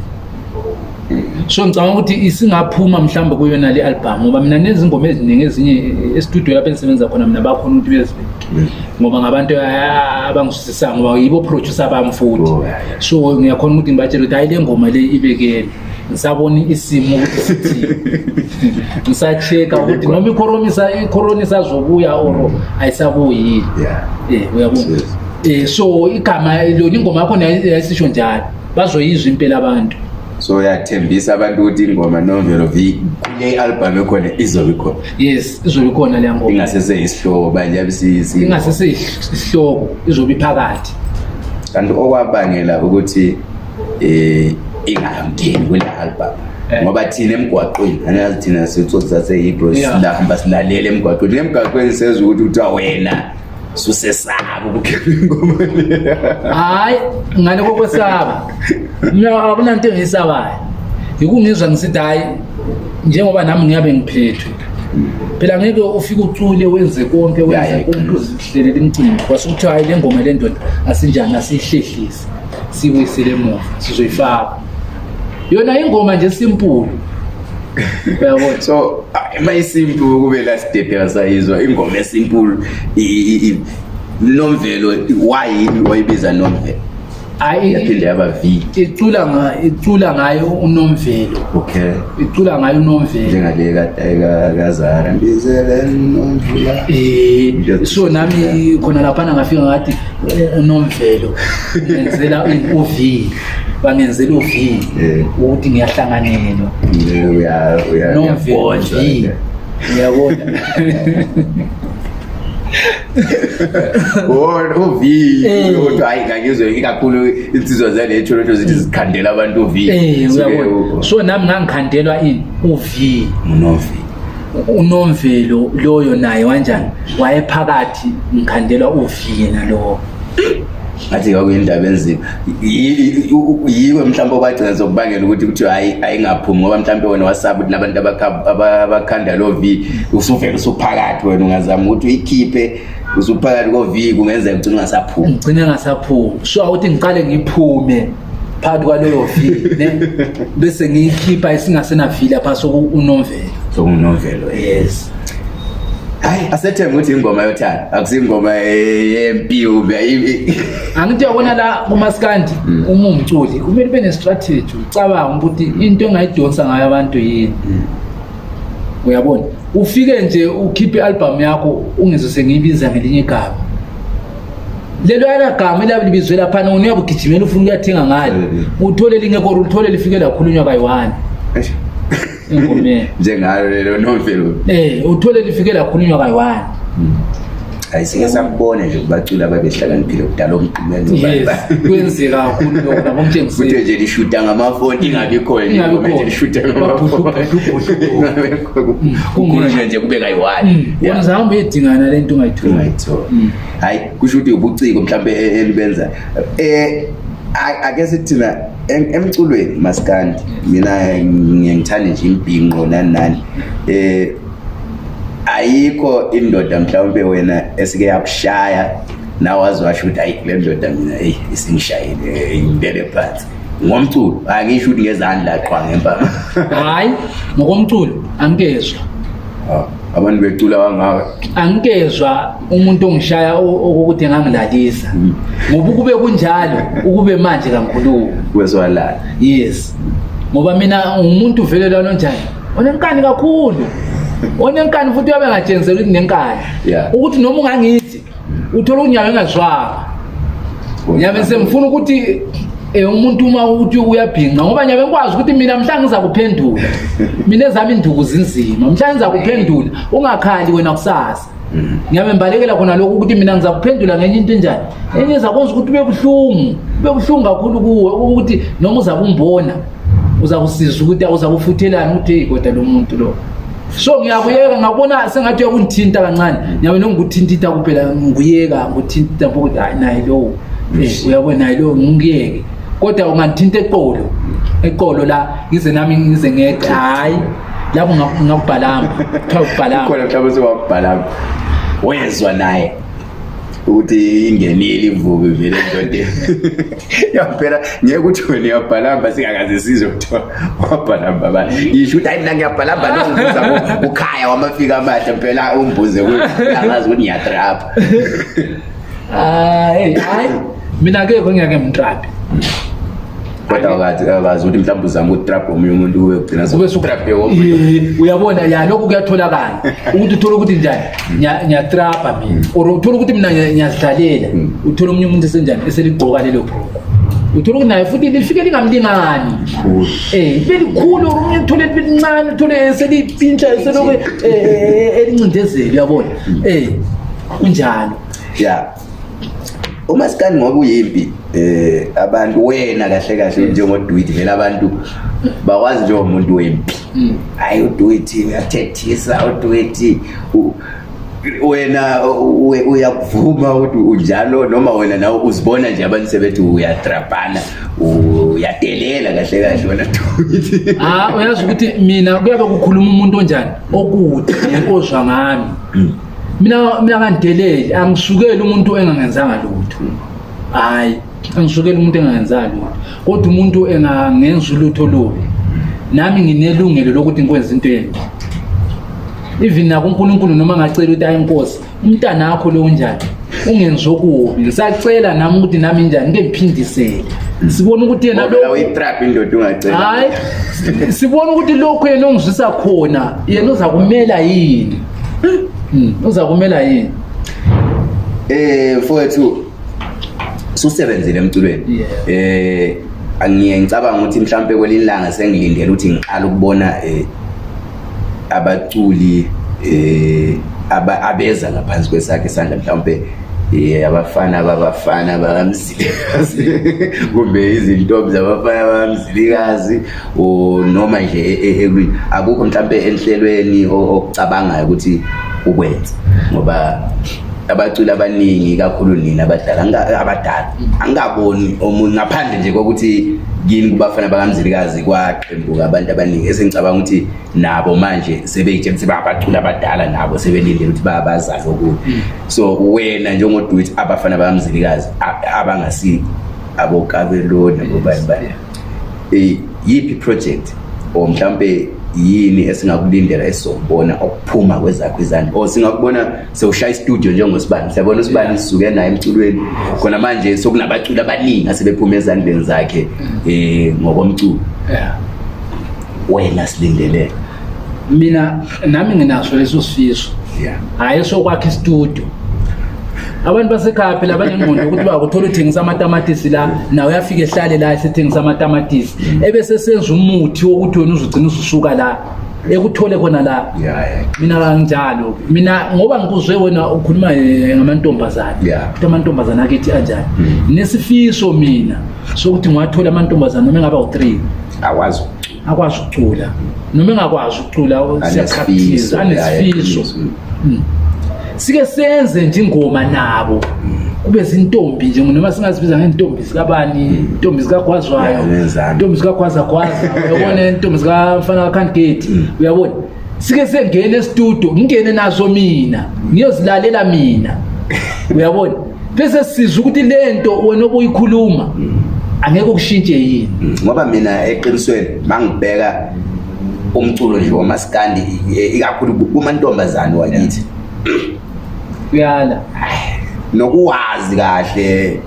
So ngicabanga ukuthi isingaphuma mhlawumbe kuyona le album, ngoba mina nezingoma eziningi ezinye e-studio lapho engisebenza khona mina bakhona ukuthi bezibeke, ngoba ngabantu abangisusisayo, ngoba yibo producer bami futhi. Oh, yeah. So ngiyakhona ukuthi ngibatshele ukuthi hayi, le ngoma le ibekele, ngisabona isimo ukuthi sithini, ngisachecka ukuthi noma icorona isazobuya or ayisabuyi yini. Uyabona. So igama lona, ingoma yakho yayisisho njalo, bazoyizwa impela abantu. So uyathembisa abantu ukuthi ingoma Nomvelo V kule album ekhona izobe ikhona? Yes, izobe ikhona leya ngoma. Ingasese isihloko manje yabe Ingasese isihloko, izobe iphakathi. Kanti okwabangela ukuthi ingangeni kule album, ngoba thina emgwaqweni, angazi, thina sitsotsi sasehibro, silahamba silalela emgwaqweni, emgwaqweni sezwe ukuthi kuthiwa wena susesaba ukukhipha ingoma le. Hayi, ngale kokwesaba mina akunanto engiyisabayo, yikungizwa ngisithi hayi, njengoba nami ngiyabe ngiphethwe phela, ngeke ufike ucule wenze konke, wenze konke, uzihlelela imicimbi, kwase kuthiwa hayi, le ngoma le ndoda asinjani, asiyihlehlise, siyibuyisele emuva, sizoyifaka yona ingoma nje simple, uyabona. So mayisimple kube la sidedela sayizwa ingoma esimple. Nomvelo, why yini oyibiza Nomvelo? Hayi, Yaphinde yaba V. Icula nga icula ngayo uNomvelo. Okay. Icula ngayo uNomvelo. Njengale kaZara. Mbizele Nomvula. So nami khona laphana ngafika ngathi uNomvelo ngenzela u-V. Bangenzela u-V ukuthi ngiyahlanganelwa. Uya uya Nomvelo V. Uyabona? Wona u-V ukuthi hayi ngangizwe ikakhulu insizwa zale tsholotsho zithi zikhandela abantu u-V. Uyabona? So nami ngangikhandelwa ini u-V. UnoV. UNomvelo loyo naye wanjani wayephakathi ngikhandelwa u-V yena lowo. Ngathi kwakuyindaba enzima. Yiwe mhlawumbe obagcina sokubangela ukuthi kuthiwa hayi ayingaphumi ngoba mhlawumbe wena wasaba ukuthi labantu abakhanda lo V usuvele usuphakathi wena ungazama ukuthi uyikhiphe usuphakathi ko V kungenzeka ugcine ungasaphumi. Ngigcine ngasaphumi. So awuthi ngiqale ngiphume phakathi kwaloyo V ne bese ngiyikhipha isingasena V lapha soku uNomvelo. SokuNomvelo. Yes. Hayi asethembe ukuthi ingoma yothando akusingoma yempi ube. Angithi uyabona la kumaskandi uma umculi kumele ube ne-strategy ucabanga ukuthi into engayidonsa ngayo abantu yini. Uyabona ufike nje ukhiphe i-album yakho ungizwe sengiyibiza ngelinye igama. Lelo yala gama elabe libizwe laphana wena uyabugijimela ufuna ukuyathenga ngalo. Uthole lingekho or uthole lifike lakhulunywa kayi-one engomeni. Njengalo lelo Nomvelo. Uthole lifike lakhulunywa kayi-one. Hayi sike sakubona nje kubaculi ababehlakaniphile kudala omgqumeni. Yes, kwenzeka kakhulu lokho nabo ngitshengisile. Kuthiwe nje lishuta ngamafoni ingabi khona nje Ingabi ingoma nje khona. lishuta ngamafoni. Ingabi khona. Kukhulunywe nje kube kayi-one. Wena uzahamba uyedingana le nto ungayitholi. Ungayitholi. Hayi kusho ukuthi ubuciko mhlambe elibenza. Ake sithi thina emculweni maskandi mina ngiye ngithande nje imbhinqo nani nani. Ayikho indoda mhlawumbe wena esike yakushaya nawe waze washo ukuthi hayi le ndoda mina hey isingishayile ngibele phansi ngomculo. Angisho ukuthi ngezandla qwa ngempama. Hayi ngokomculo angikezwa. Abantu becula kangaka. Angikezwa umuntu ongishaya ukuthi engangilalisa. Ngoba ukube kunjalo ukube manje kangikhulumi. Kwezwalala. Yes. Ngoba mina ngumuntu vele lona onjani? Onenkani kakhulu. Onenkani futhi uyabe engatshengisela ukuthi nenkani. Ukuthi noma ungangithi uthola unyawo engazwanga. Ngiyabe sengifuna ukuthi umuntu uma uthi uyabhinqa ngoba ngiyabe ngikwazi ukuthi mina mhla ngiza kuphendula. Mina ezami induku zinzima. Mhla ngiza kuphendula ungakhali wena kusasa. Ngiyabe ngibalekela khona lokho ukuthi mina ngiza kuphendula ngenye into enjani. Enye izakwenza ukuthi ube buhlungu, ube buhlungu kakhulu kuwe ukuthi noma uzabe umbona uzakusiza ukuthi uzakufuthelana ukuthi hey kodwa lo muntu lo. So ngiyakuyeka ngabona sengathi uyakungithinta kancane. Ngiyabe nongikuthintitha kuphela ngikuyeka ngikuthintitha ukuthi hayi naye lo. Uyabona naye lo ngikuyeke. Kodwa ungangithinta eqolo. Eqolo la ngize nami ngize ngeqe hayi lapho ngakubhalamba. Kuthiwa ukubhalamba. Khona mhlawumbe sewakubhalamba. Wezwa naye ukuthi ingenile imvubu vele endodeni. Yaphela ngeke ukuthi wena uyabhalamba singakaze sizwe kuthiwa wabhalamba bani. Ngisho ukuthi hayi mina ngiyabhalamba nongibuza kukhaya wamafika amahle phela umbuze ukuthi angazi ukuthi ngiyatrapa. Hayi hayi mina akekho ngiyake ngimtrape. Kodwa akazi ukuthi mhlawumbe uzama ukutrapa omunye umuntu ube ugcina Ube sewutrape omunye. Uyabona ya lokhu kuyatholakala ukuthi uthole ukuthi njani ngiyatrapa mina or uthole ukuthi mina ngiyazidlalela uthole omunye umuntu esenjani eseligqoka lelo bhruku uthole ukuthi naye futhi lifike lingamlingani. Libe likhulu or omunye uthole libe lincane uthole selipintsha selokhu elincindezelo uyabona. Kunjalo. Umaskandi ngoba uyimpi abantu wena kahle kahle njengoDuit vele abantu bakwazi njengomuntu wempi. Hayi uDuit uyathethisa uDuit wena uyakuvuma ukuthi unjalo noma wena nawe uzibona nje abantu sebethi uyatrapana uyadelela kahle kahle wena Duit. Uyazi ukuthi mina kuyabe kukhuluma umuntu onjani okude ozwa ngami. Mina kangideleli angisukeli umuntu engangenzanga lutho. Hayi angisukeli umuntu engangenzanga lutho. Kodwa umuntu engangenza ulutho lubi nami nginelungelo lokuthi ngikwenze into embi. Even nakuNkulunkulu noma ngacela ukuthi hayi Nkosi umntana wakho lo unjani. Ungenzi okubi, ngisacela nami ukuthi nami njani ngike ngiphindisele. Sibona ukuthi yena lo uyitrap indoda ungacela. Hayi, sibona ukuthi lokho yena ongizwisa khona yena uza kumela yini. Uza kumela yini? Mfowethu susebenzile emculweni. Angiye ngicabanga ukuthi mhlambe kwelinye ilanga sengilindele ukuthi ngiqala ukubona abaculi abeza ngaphansi kwesakhe isandla, mhlawumbe abafana babafana bakamzilikazi kumbe izintombi zabafana bakamzilikazi or noma nje ekwini akukho mhlawumbe enhlelweni okucabangayo ukuthi ukwenze, ngoba abaculi abaningi kakhulu nina abadala abadala angikaboni omunye ngaphandle nje kokuthi kini kubafana bakamzilikazi kwaqembuka abantu abaningi esengicabanga ukuthi nabo manje sebeyitshela sebabaculi abadala nabo sebelindele ukuthi bayabazali okunye. So wena njengoDuit abafana bakamzilikazi abangasi abokabelo nabobani bani, yiphi project or mhlambe yini esingakulindela esizokubona okuphuma kwezakho izandla, or singakubona sewushaya istudio njengosibani? Siyabona usibani sisuke naye emculweni khona manje sokunabaculi abaningi asebephuma ezandleni zakhe ngokomculo. Wena silindele Mina nami nginaso leso sifiso. Hhayi sokwakha istudio. Abantu basekhaya phela banengqondo ukuthi bakuthola uthengisa amatamatisi la, nawe uyafika ehlale la esethengisa amatamatisi, ebese senza umuthi wokuthi wena uzugcina ususuka la ekuthole khona la. Mina kanjalo mina, ngoba ngikuzwe wena ukhuluma ngamantombazane, ukuthi amantombazane akithi anjani. Nesifiso mina sokuthi ngiwathole amantombazane noma engaba u-3 akwazi akwazi ukucula, noma engakwazi ukucula siyapractice, anesifiso. Sike senze nje ingoma nabo, kube zintombi nje, noma singazibiza ngentombi zikabani, intombi zikagwazwayo, intombi zikagwazagwaza, uyabona, intombi zikamfana kaCandgate, uyabona. Sike sengene estudio, ngingene nazo mina, ngiyozilalela mina, uyabona, bese sizwa ukuthi lento wena obuyikhuluma angeke ukushintshe yini. Ngoba mina eqinisweni mangibheka umculo nje wamaskandi, ikakhulu kumantombazane wakithi, uyala nokuwazi kahle,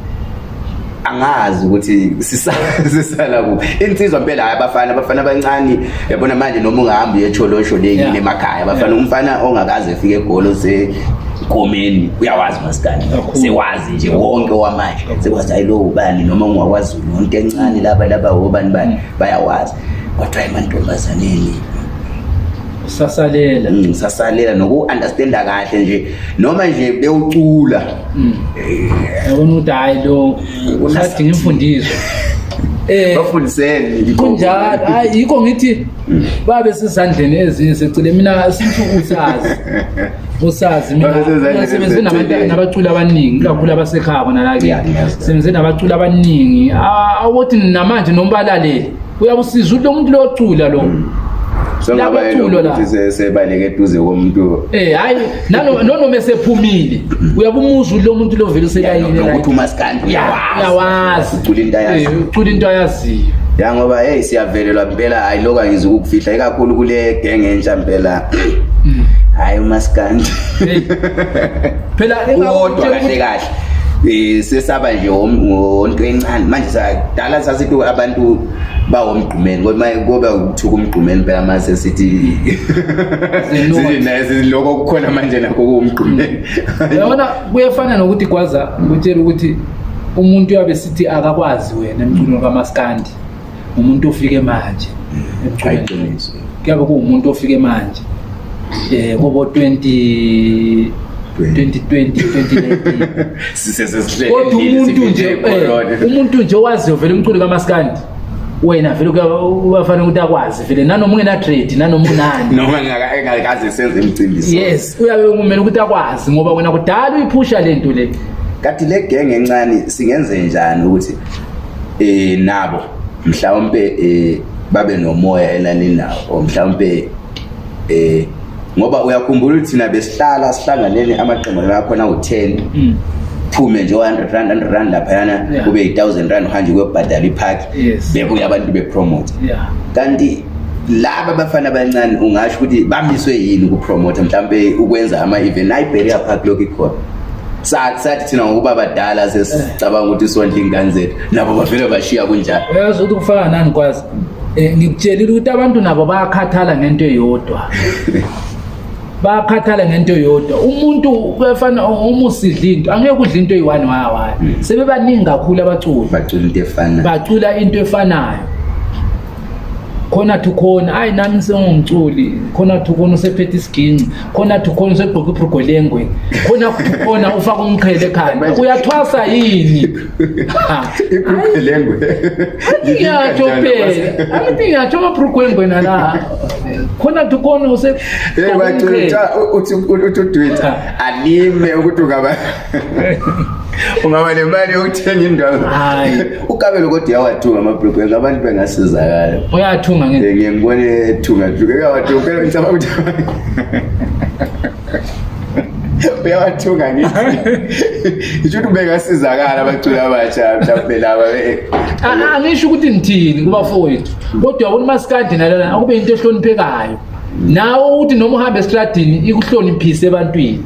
angazi ukuthi sisala kuphi insizwa mpela. Hayi, abafana abancane yabona manje, noma ungahamba uye eTsholosho le yini emakhaya, abafana, umfana ongakaze efike egolo senkomeni uyawazi maskandi, sewazi nje wonke wamanje, sekwazi hayi lo ubani, noma ungakwazi yonke encane, laba obani bani bayawazi, kodwa emantombazaneni usasalela. Ngisasalela noku-understanda kahle nje noma nje bewucula. Yabona ukuthi hayi lo usadinga imfundiso. Bafundiseni. Kunjalo, hayi yikho ngithi babe sesandleni ezinye secile mina sithi usazi. Usazi mina Babe sezandleni sebenze nabantu eziseceleni. nabaculi abaningi, kakhulu abasekhaya khona la ke. Ngiyazi. Sebenze nabaculi abaningi. Awuthi namanje nombalaleli. Uyabusiza ukuthi lo muntu lo ocula lo. Sengaba Labaculo la. ukuthi sebaleke eduze komuntu. Hayi nano noma esephumile uyabumuza lo muntu lo vele uselayini. Nokuthi umaskandi uyawazi. Uyawazi. Ucula into ayaziyo. Ucula into ayaziyo. Ya, ngoba hey siyavelelwa impela, hayi lokho angizi ukukufihla, ikakhulu kule genge entsha impela. Hayi umaskandi. Hey. Phela Kodwa kahle kahle sesaba nje wonto encane manje, sadala sasithi abantu bawomgqumeni, kodwa manje koba ukuthuka umgqumeni phela mase sithi Zinot. sithi lokho kukhona manje nakho kuwumgqumeni. Uyabona kuyafana nokuthi gwaza ngikutshela ukuthi umuntu uyabe sithi akakwazi wena emculweni kaMaskandi, umuntu ofike manje emculweni. Ayiqiniso. Kuyabe kuwumuntu ofike manje kobo 20 2020 2019, Sisesesihlele. Kodwa umuntu nje umuntu nje owaziyo vele umculo kaMaskandi wena vele kuyafanele ukuthi akwazi vele nanoma ungena trade nanoma unani. Noma engakaze senze imicimbi so. Yes, uyabe kumele ukuthi akwazi ngoba wena kudala uyiphusha lento le. Kanti le genge encane singenze njani ukuthi nabo mhlawumbe babe nomoya elaninawo, or mhlawumbe ngoba uyakhumbula ukuthi thina besihlala sihlanganene amaqembu akhona u10, phume nje 100 rand, 100 rand laphayana, kube yi-1000 rand, uhanjwe kuyobhadala ipark, bebuye abantu bepromote. Kanti laba abafana abancane ungasho ukuthi bamiswe yini ukupromote, mhlawumbe ukwenza ama-event? Nayi Berea Park lokhu ikhona. Sathi thina ngokuba badala sesicabanga ukuthi sondla ingane zethu, nabo bavele bashiya kunjalo. Uyazi ukuthi kufana nani kwazi, ngikutshelile ukuthi abantu nabo bayakhathala ngento eyodwa. Bayakhathala ngento eyodwa. Umuntu kuyafana uma usidla into, angeke udle into eyi-one waya. Sebebaningi kakhulu abaculi. Bacula into efanayo. Bacula into efanayo. Khona to khona, hayi nami sengumculi, khona to khona usephethe isiginci, khona to khona usegqoke ibhrugo lengwe, khona to khona ufaka umqhele ekhanda. Uyathwasa yini? Ibhrugo lengwe. Ngiyatsho phela. Angithi ngiyatsho amabhrugo engwe nala. Khona to khona Hey bacula uthi uthi uDwitha alime ukuthi ungaba nemali yokuthenga indawo. Hayi. Ukabelo kodwa uyawathunga amabhrugo engwe, abantu bengasizakala. Uyathunga ngeke. Ngiye ngibone ethunga thunga uyawathunga ngicabanga ukuthi uyawathunga ngithi. Ngisho ukuthi bengasizakala abaculi abatsha mhlawumbe laba. Angisho ukuthi ngithini kubafowethu. Kodwa uyabona umasikandi nalana akube into ehloniphekayo. Nawe ukuthi noma uhamba estradini ikuhloniphise ebantwini.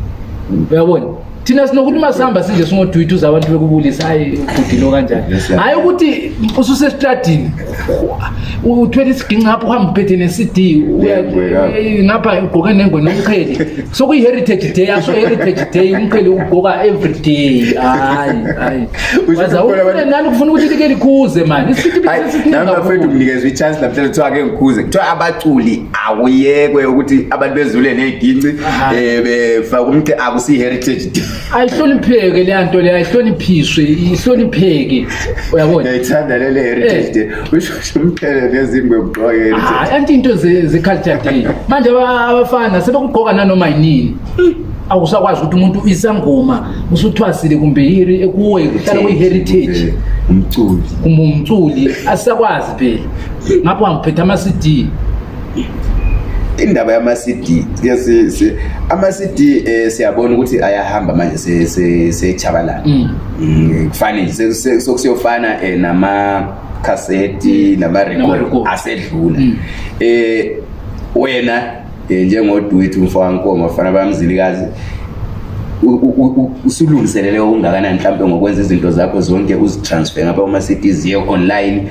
Uyabona? Thina sinokuthi uma sihamba sinje singoduyithuza uze abantu bekubulisa, hayi ubhuti lo kanjani. Hayi ukuthi ususestradini uthwele isiginci ngapha uhamba uphethe ne-CD ngapha ugqoke nengwe nomqhele. Sokuyi-heritage day, aso heritage day umqhele ugqoka every day. Hayi hayi. Waza ufune nani kufuna ukuthi like likhuze mani. Isiphithiphithi nami bafethu nginikezwe i-chance namhlanje kuthiwa ake ngikhuze. Kuthiwa abaculi awuyekwe ukuthi abantu bezule neziginci befaka umqhele, akusi heritage day. Ayihlonipheke le nto le, ayihloniphiswe, ihlonipheke. Uyabona? Ngiyayithanda le heritage day. Usho umqhele nezingwe ugqoke heritage. Hayi anti into ze culture day. Manje abafana sebekugqoka nanoma yinini. Awusakwazi ukuthi umuntu isangoma usuthwasile kumbe yiri ekuwe kuhlala kuyi heritage. Umculi. Kumbe umculi asakwazi phela. Ngapho ngiphethe ama CD. Indaba yama CD ke si ama CD siyabona ukuthi ayahamba manje sechabalala. Kufane nje sokusiyofana nama cassette nama record asedlula. Wena njengoDuit umfowethu mfana bamzilikazi usulungiselele okungakanani mhlawumbe ngokwenza izinto zakho zonke uzitransfer ngapha kuma CDs ye online,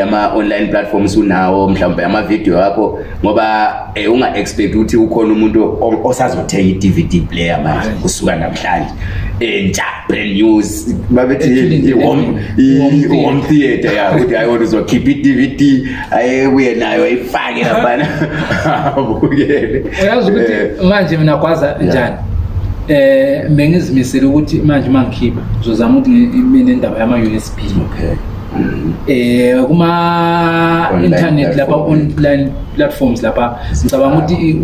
ama online platforms unawo mhlawumbe ama video akho, ngoba unga expect ukuthi ukhona umuntu osazothenga i DVD player manje kusuka namhlanje entsha brand new, babethi i home theater ya ukuthi hayi wena uzokhipha i DVD ayebuye nayo ayifake laphana abukele. Uyazi ukuthi manje mina kwaza njani, bengizimisele ukuthi manje mangikhipha ngizozama ukuthi ngibe nendaba yama USB. Kuma internet lapha, online platforms lapha, ngicabanga ukuthi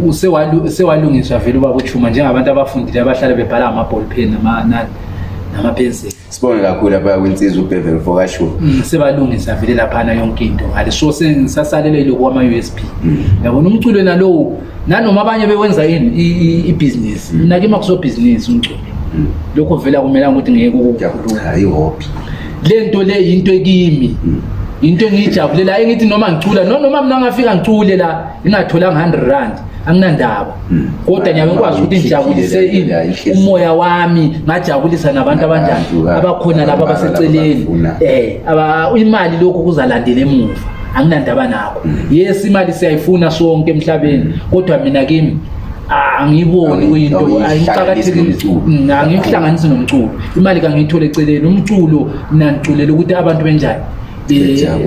usewalungiswa vele ubaba uChuma njengabantu abafundile abahlala bebhala ama ball pen nama pencil. Sibonge kakhulu lapha kwinsizwa uBevel Fokashu. Sebalungisa vele laphana yonke into ngale, so sengisasalele lokhu kwama USB. Yabona umculo nalowo nanoma abanye bewenza yini i-business, mina kimi akuso business umculo. Lokho vele akumelanga ukuthi ngeke ukukhuluma. I-hobby. Le nto le into ekimi, into engiyijabulela engithi noma ngicula noma mina ngafika ngicule la ngingatholanga 100 rand anginandaba, kodwa ngiyabe ngikwazi ukuthi ngijabulise umoya wami, ngajabulisa nabantu abanjani abakhona lapha abaseceleni. Imali lokhu kuzalandela emuva, anginandaba nakho. Yes, imali siyayifuna sonke emhlabeni, kodwa mina kimi angiyiboni kuyinto ayiqakathekile, angikuhlanganisi nomculo. Imali kangiyithole eceleni, umculo mina ngiculela ukuthi abantu benjani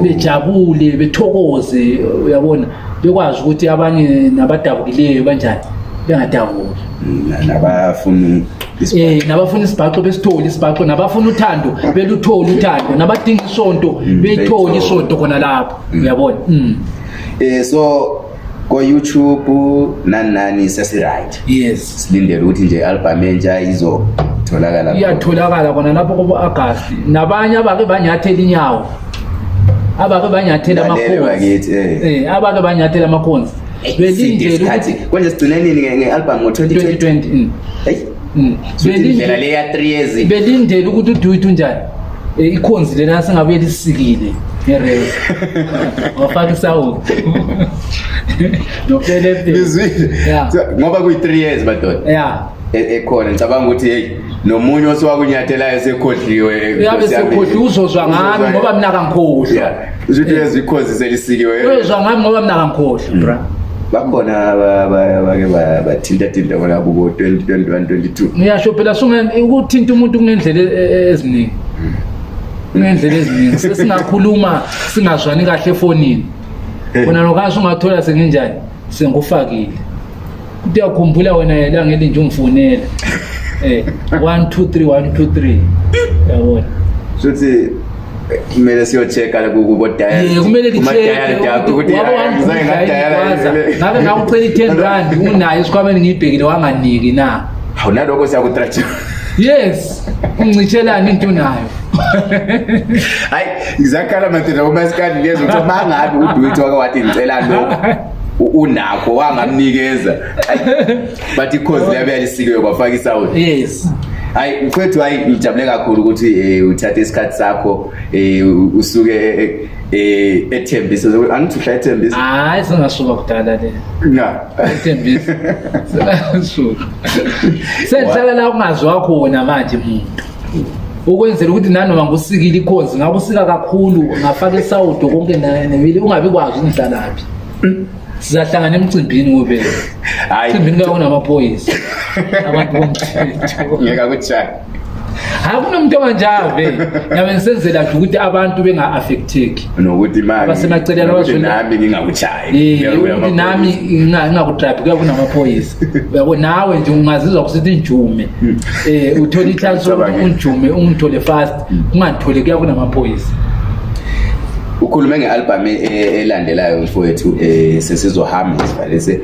bejabule bethokoze, uyabona, bekwazi ukuthi abanye nabadabukileyo kanjani bengadabuki, nabafuna nabafuna isibhaxo besithole isibhaxo, nabafuna uthando beluthole uthando, nabadinga isonto beyithole isonto khona lapho, uyabona. So ko YouTube nani nani sesi right? Yes. Silindele ukuthi nje album entsha izotholakala. Iyatholakala khona lapho kubo August, nabanye abake banyathela inyawo, abake banyathela amakhosi, abake banyathela amakhosi belindele ukuthi konje sigcine nini nge-album ngo-2020? Hey, indlela le ya 3 years. Belindele ukuthi uDuit unjani, ikhonzi lena singabuye lisikile ngereza wafaka isawuti nopelepe. Ngizwile ngoba kuyi 3 years madoda. Ekhona ngicabanga ukuthi hey Nomunye osewakunyathelayo sekhohliwe. Uyabe sekhohliwe, uzozwa ngami ngoba mina kangikhohlwa. Yeah. Usho ukuthi uyezwa ikhozi selisikiwe. Uyozwa ngami ngoba mina kangikhohlwa, bra. Bakhona abake bathinta thinta khona kubo 2021 22. Ngiyasho phela ukuthinta umuntu kungendlela eziningi. Kungendlela eziningi. Sesingakhuluma singazwani kahle efonini. Wena lokasho ungathola senginjani? Sengikufakile. Kuthi uyakhumbula wena ilanga elinje ungifonela. 1 2 3 1 2 3. Yabona. Shuthi kumele siyo-check-a kubo dial. Ye, kumele Kuma-dial li-check-e ukuthi ukuthi wabo ngizake ngadayala. Ngabe ngakucela i-10 rand unayo esikhwameni ngiyibhekile wanganiki na. Hawu, nalokho siyakutratsha. Yes, ungicishelani into unayo. Hayi, ngizakhala madoda kumasikandi lezwe ukuthi mangabe uDuit wake wathi ngicela lokho unakho wangamnikeza. But ikhozi liyabe yalisikiwe kwafaka isawundi. Yes. Hayi mfethu, hayi ngijabule kakhulu ukuthi uthathe isikhathi sakho usuke eThembisa. Angithi uhlala eThembisa? Hayi, singasuka kudala le. Na. Ethembisa. Singasuka. Sengihlala la ungaziwa khona manje muntu. Ukwenzela ukuthi nanoma ngusikile ikhozi ngakusika kakhulu ngafaka isawudo konke nemili ungabi kwazi ungihlalaphi. Sizahlangana emcimbini ngobe. Hayi. Emcimbini kuya kunamaphoyisa. Abantu bomthetho. Ngeke akutshaye. Hayi kunomuntu onganjalo vele. Ngiyabe ngisenzela nje ukuthi abantu benga-affecteki. Nokuthi manje Abasemaceleni nokuthi abazwela- nami ngingakutshayi. Ukuthi nami ngingakudrayivi kuya kunamaphoyisa. Uyabo nawe nje ungazizwa kusithi njume. Uthole i-chance yokuthi Ucabange. unjume ungithole fast, ungangitholi kuya kunamaphoyisa. Ukhulume nge-album elandelayo mfowethu, sesizohamba sivalise.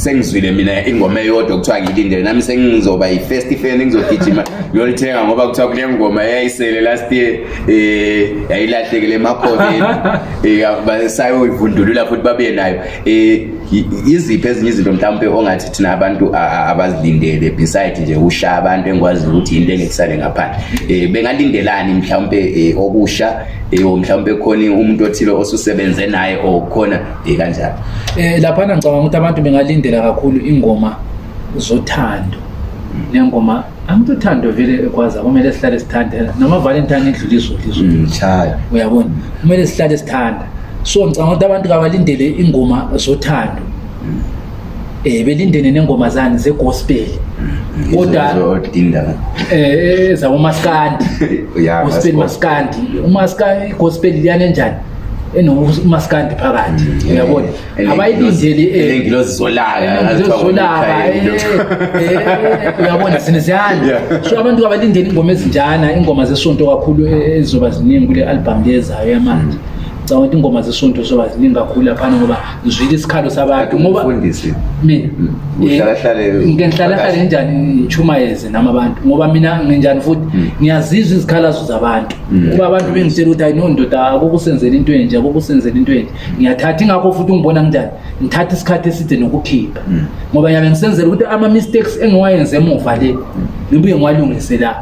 Sengizwile mina ingoma eyodwa kuthiwa ngilindele, nami sengizoba yi-first fan, ngizogijima ngiyolithenga ngoba kuthiwa kule ngoma eyayisele last year yayilahlekele emakhoveni, basayoyivundulula futhi babuye nayo. Iziphi ezinye izinto mhlawumbe ongathi thina abantu abazilindele beside nje ushaya abantu engikwazi ukuthi into engekusale ngaphandle, bengalindelani mhlawumbe okusha, or mhlawumbe khona umuntu othile osusebenze naye or khona kanjalo? Laphana ngicabanga ukuthi abantu bengalindela kakhulu ingoma zothando nengoma angithi uthando vele ekwaza kumele sihlale sithande noma Valentine idlula izulu izulu. Chaya. Uyabona kumele sihlale sithanda, so ngicabanga ukuthi abantu kabalindele ingoma zothando, belindele nengoma zani ze-gospel, kodwa Zodinda. Ezabomaskandi. Ya, Gospel maskandi, umaskandi gospel liyana enjani enomaskandi phakathi, uyabona abayilindeli Engilozi zolaka. Zolaka, uyabona sineziyana. So abantu abalindeli ingoma ezinjana, ingoma zesonto kakhulu ezizoba ziningi kule album lezayo yamanje. Ngicabanga ukuthi ingoma zesonto zizoba ziningi kakhulu laphana ngoba ngizwile isikhalo sabantu ngoba Umfundisi. Mina Uhlala hlale ngike ngihlala hlale njani ngichumayeze nami abantu ngoba mina nginjani futhi ngiyazizwa izikhalazo zabantu, kuba abantu bengitshela ukuthi hayi no ndoda, akukusenzela into enje, akukusenzela into enje, ngiyathatha. Ingakho futhi ungibona kanjani ngithatha isikhathi eside nokukhipha ngoba ngiyabe ngisenzela ukuthi ama-mistakes engiwayenze emuva le ngibuye ngiwalungise la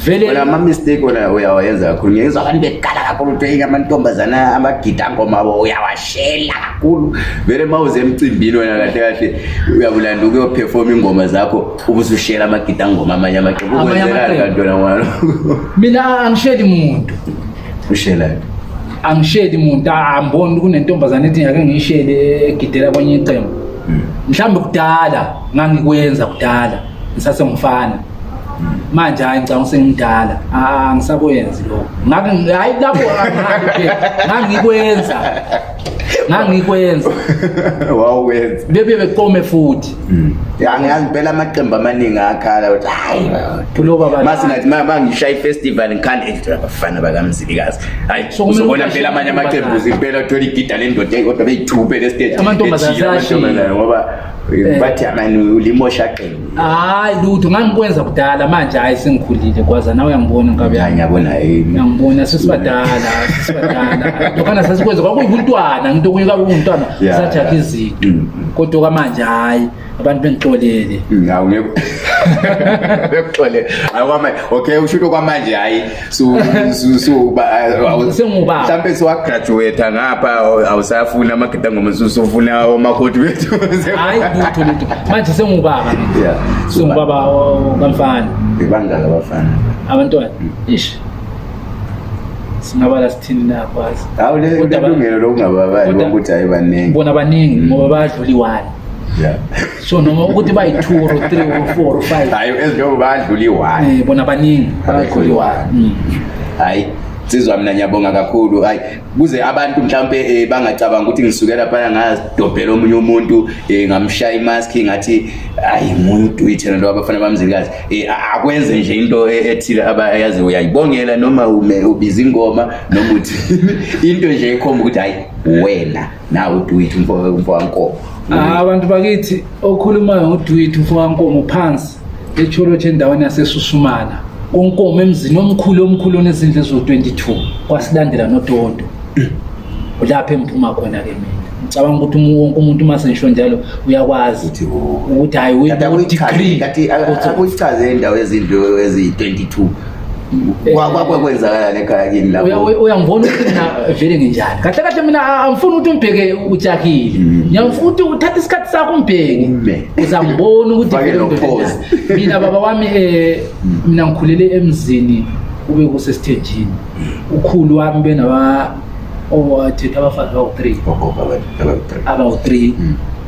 vele. Wena ama-mistake wona uyawayenza kakhulu. Ngiyezwa abantu bekhala kakhulu ukuthi "Hey, amantombazana amagida ngoma abo uyawashela kakhulu." Vele uma uze emcimbini wena kahle kahle uyabulanda ukuyoperforma ingoma zakho ubusushela amagida ngoma amanye amaqembu. Amanye Ukwenzelani amaqembu. kanti wena ngwana? Mina angisheli muntu. Ushelani? Angisheli muntu, angiboni kunentombazane ethi ngake ngiyishele egidela kwenye iqembu. Mhlawumbe kudala ngangikwenza, kudala ngisasengumfana. Manje hayi, ngicabanga sengimdala, angisakwenzi lokho. Ngake hayi lapho angihambi phela, ngangikwenza ngangikwenza. Wawukwenza. Bebe beqome futhi. Ya, ngiyazi phela amaqembu amaningi akhala ukuthi hayi Kuloba abantu. Mase ngathi ma ngishaya i-festival ngikhanda into abafana bakaMzilikazi, hayi. So kumele Uzobona ukuthi phela amanye amaqembu amantombazane. impela uthola igida lendoda kodwa beyithuphe le stage. Amantombazane Ejika aseyashiya. amantombazane ngoba bathi amani ulimosha qembu. Hayi lutho, ngangikwenza kudala, manje hayi sengikhulile kwaza nawe uyangibona nkabi Hayi yami. ngiyabona Uyangibona, sesibadala sesibadala, lokhana sasikwenza kwakuyubuntwana, ngento okunye kwakuyubuntwana sajakha izinto, kodwa kwamanje hayi abantu bengixolele. Hawu ngeke. Bekuxole. Hayi kwamanje, okay usho ukuthi kwamanje hayi su su su Sengubaba. Mhlambe siwagraduate ngapha awusafuna amagida ngoma usufuna omakoti bethu. Hayi lutho lutho. Manje sengubaba mina. Yeah. Sengubaba kamfana. Bebangaka abafana. Abantwana. Ish. Singabala sithini na kwazi. Hawu le Kodwa ba- lungelo lokungababali Kodwa- ukuthi hayi baningi. Bona baningi ngoba badlula i-1. Yeah. So noma ukuthi bayi-2 or 3 or 4 or 5. Hayi ezinjengoba badlula i-1. Eh bona baningi badlula i-1. Hayi Sizwa mina ngiyabonga kakhulu. Hayi kuze abantu mhlambe bangacabanga ukuthi ngisuke lapha ngazidobhela omunye umuntu ngamshaya imask ngathi hayi umuntu uyithena lo abafana bamzilikazi. Akwenze nje into ethile abayazi uyayibongela noma ume ubiza ingoma noma uthi into nje ekhomba ukuthi hayi wena nawe udo it umfo wankomo. Ah, abantu bakithi okhulumayo ngoduit umfo kaNkomo phansi eCholotshe endaweni yaseSusumana koNkomo emzini omkhulu omkhulu onezindlu eziwu-22 kwasilandela noTondo ulapho engiphuma khona-ke mina ngicabanga ukuthi wonke umuntu uma sengisho njalo uyakwazi Ukuthi, ukuthi hhayi Kanti we-degree kanti akuyichaze indawo ezindlu eziyi-22 kwakwenzakalani ekhaya kini lapho Uyangibona ukuthi mina vele nginjani kahle kahle mina angifuni ukuthi umbheke ujakile ngiyafuna ukuthi uthathe isikhathi sakho umbheke Ume. uzangibona ukuthi Ufake vele no indoda pause. enjani. Mina baba wami mina ngikhulele emzini ube kusesithenjini ukhulu wami benaba owathetha abafazi bawu-3 Ogogo abawu-three. abawu-3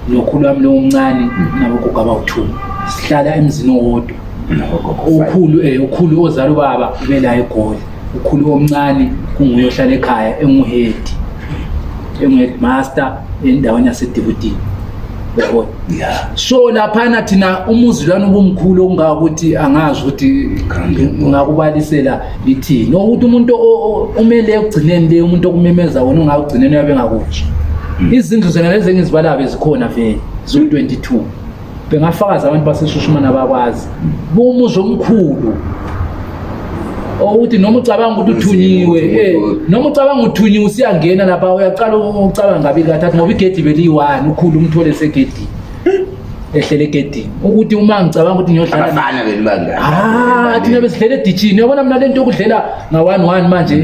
nokhulu wami lo omncane nabogogo abawu-2 sihlala emzini owodwa. Nabogogo five. Ukhulu ukhulu ozala ubaba ubela eGoli, ukhulu omncane kunguye ohlala ekhaya enguhead enguheadmaster endaweni yaseDibutini, uyabona. So laphana thina umuzi lwana ubumkhulu okungaka ukuthi angazi ukuthi ngingakubalisela lithini ukuthi umuntu umele ekugcineni le umuntu okumemeza wona ungakugcineni uyabe engakuzwa. Izindlu zona lezi engizibalayo bezikhona vele ziwu-22 bengafakaza abantu baseShushumana bakwazi bumuzi omkhulu ukuthi noma ucabanga ukuthi uthunyiwe noma ucabanga uthunyiwe usiyangena lapha uyaqala ucabanga kabili kathathu ngoba igedi beliyi-1 ukhulu umthole segedini ehlele egedini ukuthi uma ngicabanga ukuthi ngiyodlala Abafana benu bangaka. Ah, thina besidlela edijini uyabona mina lento yokudlela nga-1-1 manje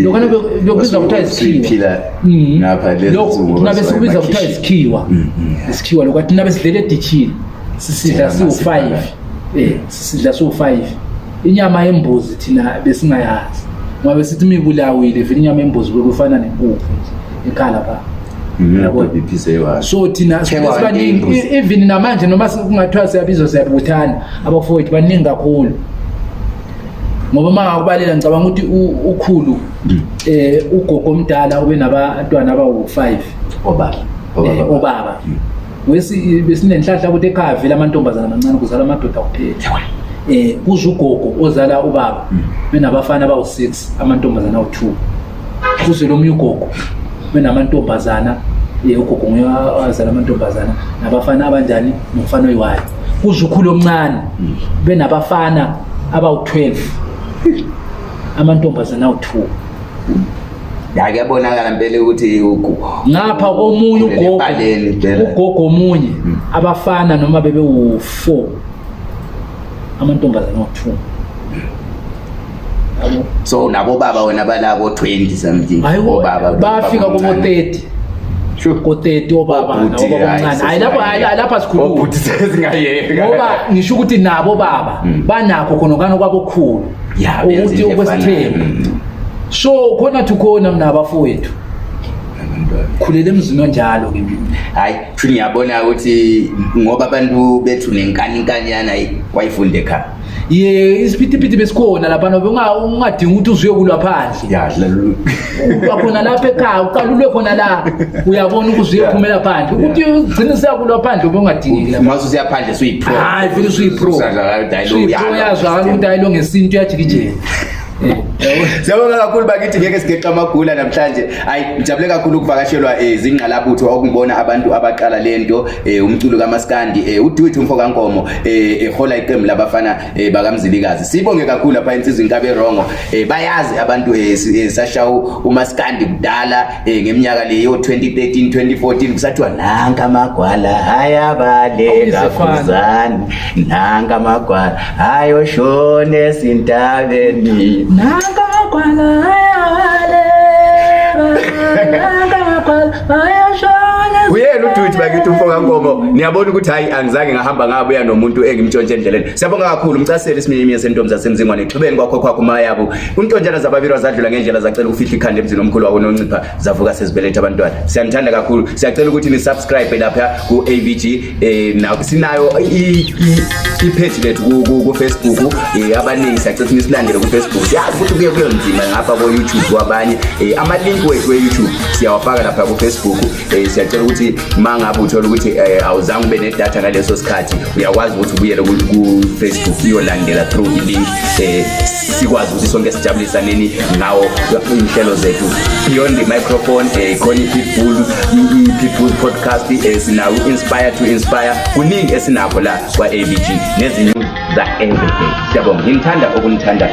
lokhana bekubizwa kuthiwa isikhiwa. Siphila ngapha lezi Lokhu nsuku thina besikubiza kuthiwa emakhishini. isikhiwa. Isikhiwa lokhu thina besidlela edijini sisidla Thina siwu-5 sisidla siwu-5 inyama yembuzi thina besingayazi ngoba besithi uma ibulawile vele inyama yembuzi bekufana nenkukhu nje ekhaya lapha. Yabona. Iphise eyi-one. So thina Phekwa sibaningi imbuzi. Even namanje noma kungathiwa siyabizwa siyabuthana abafowethu baningi kakhulu ngoba uma ngakubalela ngicabanga ukuthi ukhulu ugogo omdala ube nabantwana abawu-5 Obaba. Obaba. Besinenhlanhla ukuthi ekhaya vele amantombazana amancane kuzala amadoda kuphela. Kuze ugogo ozala ubaba benabafana abawu-6 amantombazana awu-2. Kuze lo munye ugogo benamantombazana ugogo nguye owazala amantombazana nabafana abanjani nomfana oyi-1. Kuze ukhulu omncane benabafana abawu-12 amantombazana awu-2. Ya kuyabonakala impela ukuthi Ngapha komunye Khulele ugogo epaleni impela. ugogo omunye abafana noma bebewu-4 amantombazana awu-2. Yabo. So nabo baba wena balabo 20 something. Hayi Obaba bafika baba kubo omncane. 30. Sure. Ko 30 obaba Obhuti, nabo hayi, omncane. Hayi lapho hayi lapha sikhuluma. Obhuti sesingayeka. Ngoba ngisho ukuthi nabo baba banakho khona ngani kwabokhulu. Ya, benza Ukuthi into efanayo. okwesithembu. So khona thu khona mina abafowethu. Abantwana. Khulele emzini onjalo ke mina. Hayi, futhi ngiyabona ukuthi ngoba abantu bethu nenkani inkanyana wayifunda ekhaya. Ye isiphithiphithi besikhona lapha nobe ungadingi ukuthi uzuye kulwa phandle. Ya, dlala. Ulwa khona lapha ekhaya, uqala ulwe khona la. Uyabona ukuthi uyephumela phandle. Ukuthi ugcine siyakulwa phandle ube ungadingeki lapha. Mase usiyaphandle usuyi-pro. Hayi vele usuyi-pro. Usazwakala ukuthi hayi lo Usuyi-pro uyalwa. uyazwakala ukuthi hayi lo ngesintu uyajikijela. Siyabonga kakhulu bakithi, ngeke sigeqa amagula namhlanje. Hayi, ngijabule kakhulu ukuvakashelwa zingqalabutho, okungibona abantu abaqala lento umculo kaMaskandi, uDuit umfo kaNkomo, ehola iqembu labafana bakaMzilikazi. Sibonge kakhulu lapha insizwa inkabe erongo. Bayazi abantu, sashawu uMaskandi kudala, ngeminyaka leyo 2013 2014, kusathiwa nanka amagwala ayabaleka khuzani, nanka amagwala ayoshona ezintabeni. Nanka amagwala ayabaleka, nanka amagwala ayoshona. Uyena uDuit bakithi umfo kaNkomo. Niyabona ukuthi hayi, angizange ngahamba ngabuya nomuntu engimtshontshe endleleni. Siyabonga kakhulu umcaseli isiminyiminya sentombi zasemzingwane, xhibeni kwakho kwakho mayabo untontshana zababirwa zadlula ngendlela, zacela ukufihla ikhanda emzini omkhulu wako noncipha, zavuka sezibeletha abantwana. Siyanithanda kakhulu, siyacela ukuthi ni-subscribe lapha ku-AVG. Na sinayo i-page lethu ku-Facebook. Abaningi siyacela ukuthi nisilandele ku-Facebook. Siyazi ukuthi kuye kuyonzima ngapha ko-YouTube kwabanye. Ama-link wethu we-YouTube siyawafaka lapha ku-Facebook. Siyacela ukuthi ma ngabe uthola ukuthi awuzange ube nedatha ngaleso sikhathi, uyakwazi ukuthi ubuyele ku-Facebook uyolandela through i-link, sikwazi ukuthi sonke sijabulisaneni ngawo iy'nhlelo zethu Beyond the Microphone. Khona i-Pitbull, i-Pitbull podcast, sinawo i-Inspire to Inspire. Kuningi esinakho la kwa-AVG nezinye za everyday. Siyabonga, nginithanda okunithanda.